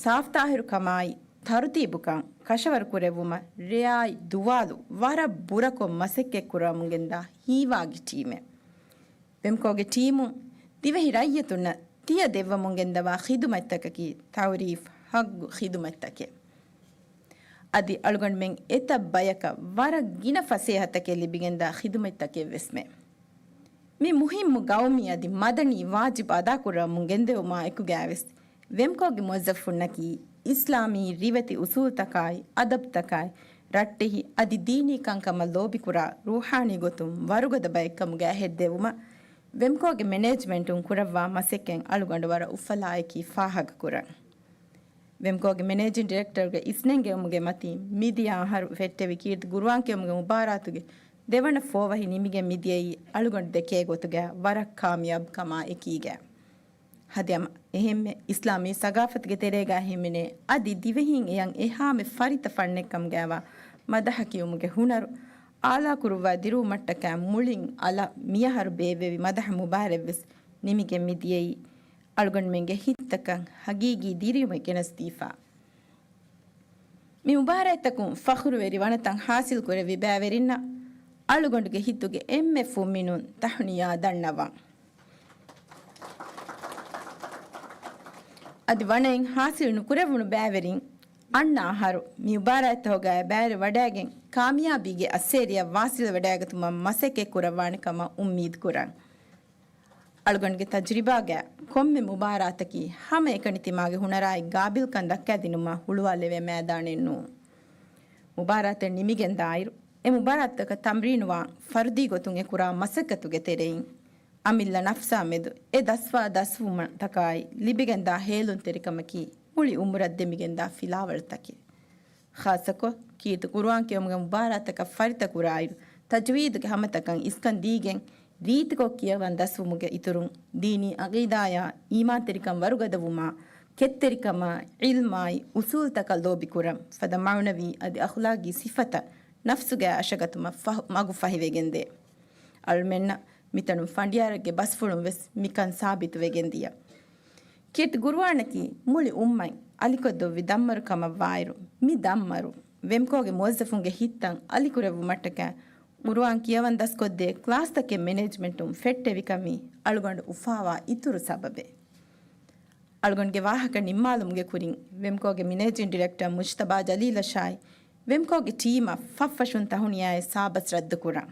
ސާފުތާހިރުކަމާއި، ތަރުތީބުކަން ކަށަވަރު ކުރެއްވުމަށް ރެއާއި ދުވާލު ވަރަށް ބުރަކޮށް މަސައްކަތް ކުރަމުން ގެންދާ ހީވާގި ޓީމެއް. ވެމްކޯގެ ޓީމުން ދިވެހި ރައްޔިތުންނަށް ތިޔަ ދެއްވަމުން ގެންދަވާ ޚިދުމަތްތަކަކީ ތައުރީފް ހައްގު ޚިދުމަތްތަކެއް. އަދި އަޅުގަނޑުމެން އެތައް ބަޔަކަށް ވަރަށް ގިނަ ފަސޭހަތަކެއް ލިބިގެންދާ ޚިދުމަތްތަކެއް ވެސްމެ. މި މުހިއްމު ގައުމީ އަދި މަދަނީ ވާޖިބު އަދާކުރަމުން ގެންދެވުމާ އެކުގައިވެސް، ވެމްކޯގެ މުވައްޒަފުންނަކީ އިސްލާމީ ރިވެތި އުސޫލްތަކާއި، އަދަބުތަކާއި، ރައްޓެހި އަދި ދީނީ ކަންކަމަށް ލޯބިކުރާ، ރޫޙާނީ ގޮތުން ވަރުގަދަ ބައެއްކަމުގައި ހެއްދެވުމަށް، ވެމްކޯގެ މެނޭޖްމަންޓުން ކުރައްވާ މަސައްކަތް އަޅުގަނޑު ވަރަށް އުފަލާއެކީ ފާހަގަކުރަން. ވެމްކޯގެ މެނޭޖިން ޑިރެކްޓަރުގެ އިސްނެންގެވުމުގެ މަތީން، މިދިޔަ އަހަރު ފެއްޓެވި ކީރިތި ގުރުއާން ކިޔުމުގެ މުބާރާތުގެ ދެވަނަ ފޯވަހި ނިމިގެން މިދިޔައީ އަޅުގަނޑު ދެކޭ ގޮތުގައި ވަރަށް ކާމިޔާބު ކަމާ އެކީގައި. ހަދިޔަމަ އެހެންމެ އިސްލާމީ ސަގާފަތުގެ ތެރޭގަ ހިމެނޭ އަދި ދިވެހީން އެޔަށް އެހާމެ ފަރިތަ ފަންނެއްކަމުގައިވާ މަދަހަ ކިޔުމުގެ ހުނަރު އާލާކުރުއްވާ ދިރުވުމަށްޓަކާ މުޅިން އަލަށް މިއަހަރު ބޭއްވެވި މަދަހަ މުބާރާތްވެސް ނިމިގެން މިދިޔައީ އަޅުގަނޑުމެންގެ ހިތްތަކަށް ހަގީގީ ދިރިއުޅުމެއް ގެނެސްދީފަ. މި މުބާރާތްތަކުން ފަޚުރުވެރި ވަނަތައް ހާސިލްކުރެއްވި ބައިވެރިންނަށް އަޅުގަނޑުގެ ހިތުގެ އެންމެ ފުންމިނުން ތަހުނިޔާ ދަންނަވަން. އަދި ވަނައިން ހާސިލް ނުކުރެވުނު ބައިވެރިން އަންނަ އަހަރު މި މުބާރާތްތަކުގައި ބައިވެރިވަޑައިގެން ކާމިޔާބީގެ އައްސޭރިއަށް ވާސިލްވެވަޑައިގަތުމަށް މަސައްކަތް ކުރައްވާނެ ކަމަށް އުއްމީދު ކުރަން. އަޅުގަނޑުގެ ތަޖުރިބާގައި ކޮންމެ މުބާރާތަކީ ހަމައެކަނި ތިމާގެ ހުނަރާއި ގާބިލްކަން ދައްކައިދިނުމަށް ހުޅުވާލެވޭ މައިދާނެއް ނޫން. މުބާރާތެއް ނިމިގެންދާއިރު، އެ މުބާރާތްތަކަށް ތަމްރީނުވާން ފަރުދީ ގޮތުން އެ ކުރާ މަސައްކަތުގެ ތެރެއިން، އަމިއްލަ ނަފްސާ މެދު އެ ދަސްވާ ދަސްވުމަށް ތަކާއި ލިބިގެންދާ ހޭލުންތެރިކަމަކީ މުޅި އުމުރަށް ދެމިގެންދާ ފިލާވަޅުތަކެއް. ޚާއްޞަކޮށް، ކީރިތި ޤުރުއާން ކިޔުމުގެ މުބާރާތަކަށް ފަރިތަ ކުރާއިރު، ތަޖްވީދުގެ ހަމަތަކަށް އިސްކަން ދީގެން، ރީތިކޮށް ކިޔަވަން ދަސްވުމުގެ އިތުރުން، ދީނީ އަގީދާޔާ، އީމާންތެރިކަން ވަރުގަދަވުމާ، ކެތްތެރިކަމާ، ޢިލްމާއި، އުސޫލްތަކަށް ލޯބިކުރަން، ފަދަ މަޢުނަވީ އަދި އަޚްލާގީ ސިފަތައް ނަފްސުގައި އަށަގަތުމަށް ފަހު، މަގު ފަހިވެގެންދޭ. އަޅުމެންނަށް މިތަނުން ފަނޑިޔާރެއްގެ ބަސްފުޅުން ވެސް މިކަން ސާބިތުވެގެން ދިޔަ. ކީރިތި ގުރުއާނަކީ މުޅި އުއްމަތް އަލިކޮށްދޮށްވި ދަންމަރު ކަމަށްވާއިރު، މި ދަންމަރު ވެމްކޯގެ މުވައްޒަފުންގެ ހިތްތައް އަލިކުރެއްވުމަށްޓަކާ ޤުރުއާން ކިޔަވަން ދަސްކޮށްދޭ ކްލާސްތަކެއް މެނޭޖްމަންޓުން ފެއްޓެވިކަމީ އަޅުގަނޑު އުފާވާ އިތުރު ސަބަބެއް. އަޅުގަނޑުގެ ވާހަކަ ނިންމާލުމުގެ ކުރިން، ވެމްކޯގެ މެނޭޖިން ޑިރެކްޓަރ މުޖްތަބާ ޖަލީލަށާއި، ވެމްކޯގެ ޓީމަށް ފަށްފަށުން ތަހުނިޔާއެއް ސާބަސް ރައްދުކުރަން.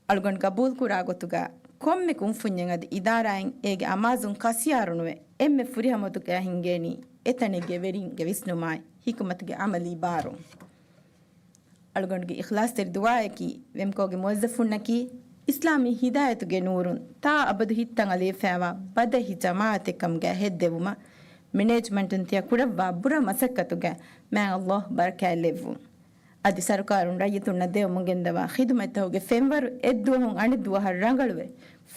އަޅުގަނޑު ގަބޫލުކުރާ ގޮތުގަ، ކޮންމެ ކުންފުންޏެއް އަދި އިދާރާއެއް އޭގެ އަމާޒުން ކަސިޔާރުނުވެ، އެންމެ ފުރިހަމަ ގޮތުގަ ހިންގޭނީ އެތަނެއްގެ ވެރިންގެ ވިސްނުމާއި، ހިކުމަތުގެ ޢަމަލީ ބާރުން. އަޅުގަނޑުގެ އިޚްލާޞްތެރި ދުޢާއަކީ، ވެމްކޯގެ މުވައްޒަފުންނަކީ، އިސްލާމީ ހިދާޔަތުގެ ނޫރުން ތާ އަބަދު ހިތްތައް އަލިވެފައިވާ ބަދަހި ޖަމާޢަތެއް ކަމުގައި ހެއްދެވުމަށް، މެނޭޖްމަންޓުން ތިޔަ ކުރައްވާ ބުރަ މަސައްކަތުގައި މާތް ﷲ ބަރަކާތް ލެއްވުން. އަދި ސަރުކާރުން ރައްޔިތުންނަށް ދެވަމުން ގެންދަވާ ޚިދުމަތްތަކުގެ ފެންވަރު އެއްދުވަހުން އަނެއްދުވަހަށް ރަނގަޅުވެ،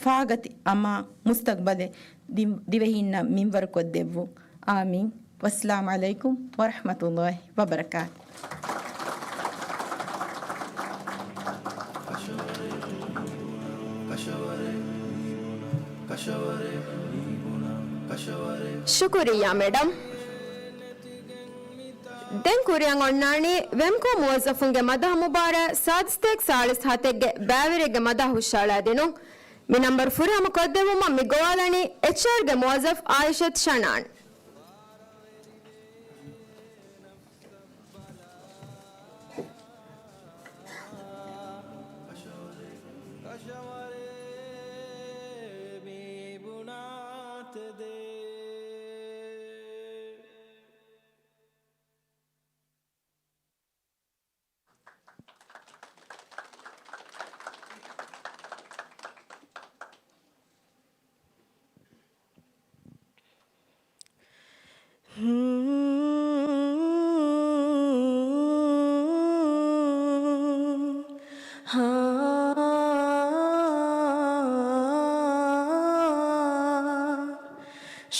ފާގަތި އަމާ މުސްތަޤްބަލެއް ދި-، ދިވެހީންނަށް މިންވަރުކޮށްދެއްވުން. އާމީން. ވައްސަލާމު ޢަލައިކުމް ވަރަޙްމަތުﷲ ވަބަރަކާތު. ޝުކުރިއްޔާ މެޑަމް. ދެން ކުރިއަށް އޮންނާނީ ވެމްކޯ މުވައްޒަފުންގެ މަދަހަ މުބާރާތް ސާދަސްތޭކަ ސާޅީސް ހަތެއްގެ ބައިވެރިއެއްގެ މަދަހަ ހުށައަޅާދިނުން. މި ނަންބަރު ފުރިހަމަ ކޮށްދެއްވުމަށް މި ގޮވާލަނީ އެޗްއާރްގެ މުވައްޒަފް އާއިޝަތު ޝަނާން.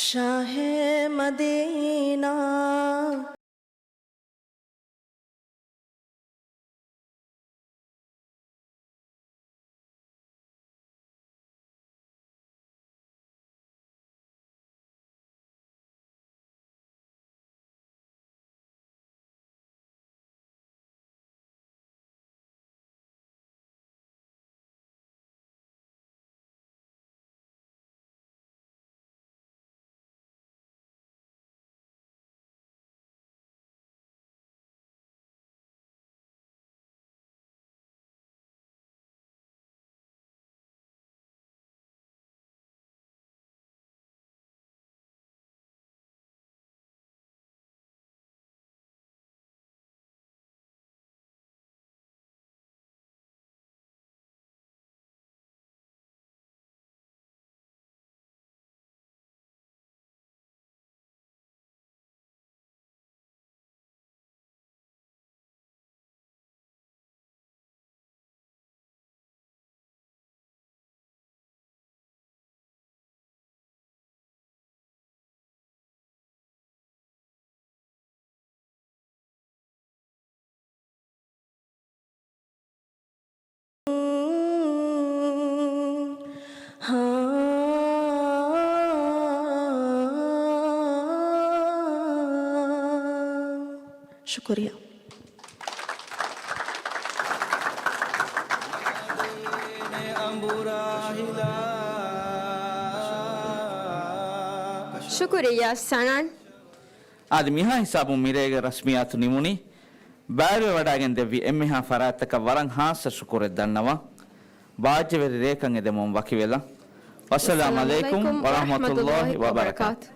ޝާހެ މަދީނާ. ޝުކުރިއްޔާ. ޝުކުރިއްޔާ ސަނާން. އާދެ، މިހާ ހިސާބުން މިރޭގެ ރަސްމިއްޔާތު ނިމުނީ. ބައިވެވަޑައިގެން ދެއްވި އެންމެހާ ފަރާތްތަކަށް ވަރަށް ހާއްސަ ޝުކުރެއް ދަންނަވަން. ބާއްޖަވެރި ރެއަކަށް އެދެމުން ވަކިވެލަން. ވައްސަލާމް އަލައިކުމް ވަރަޙްމަތުﷲި ވަބަރަކާތު.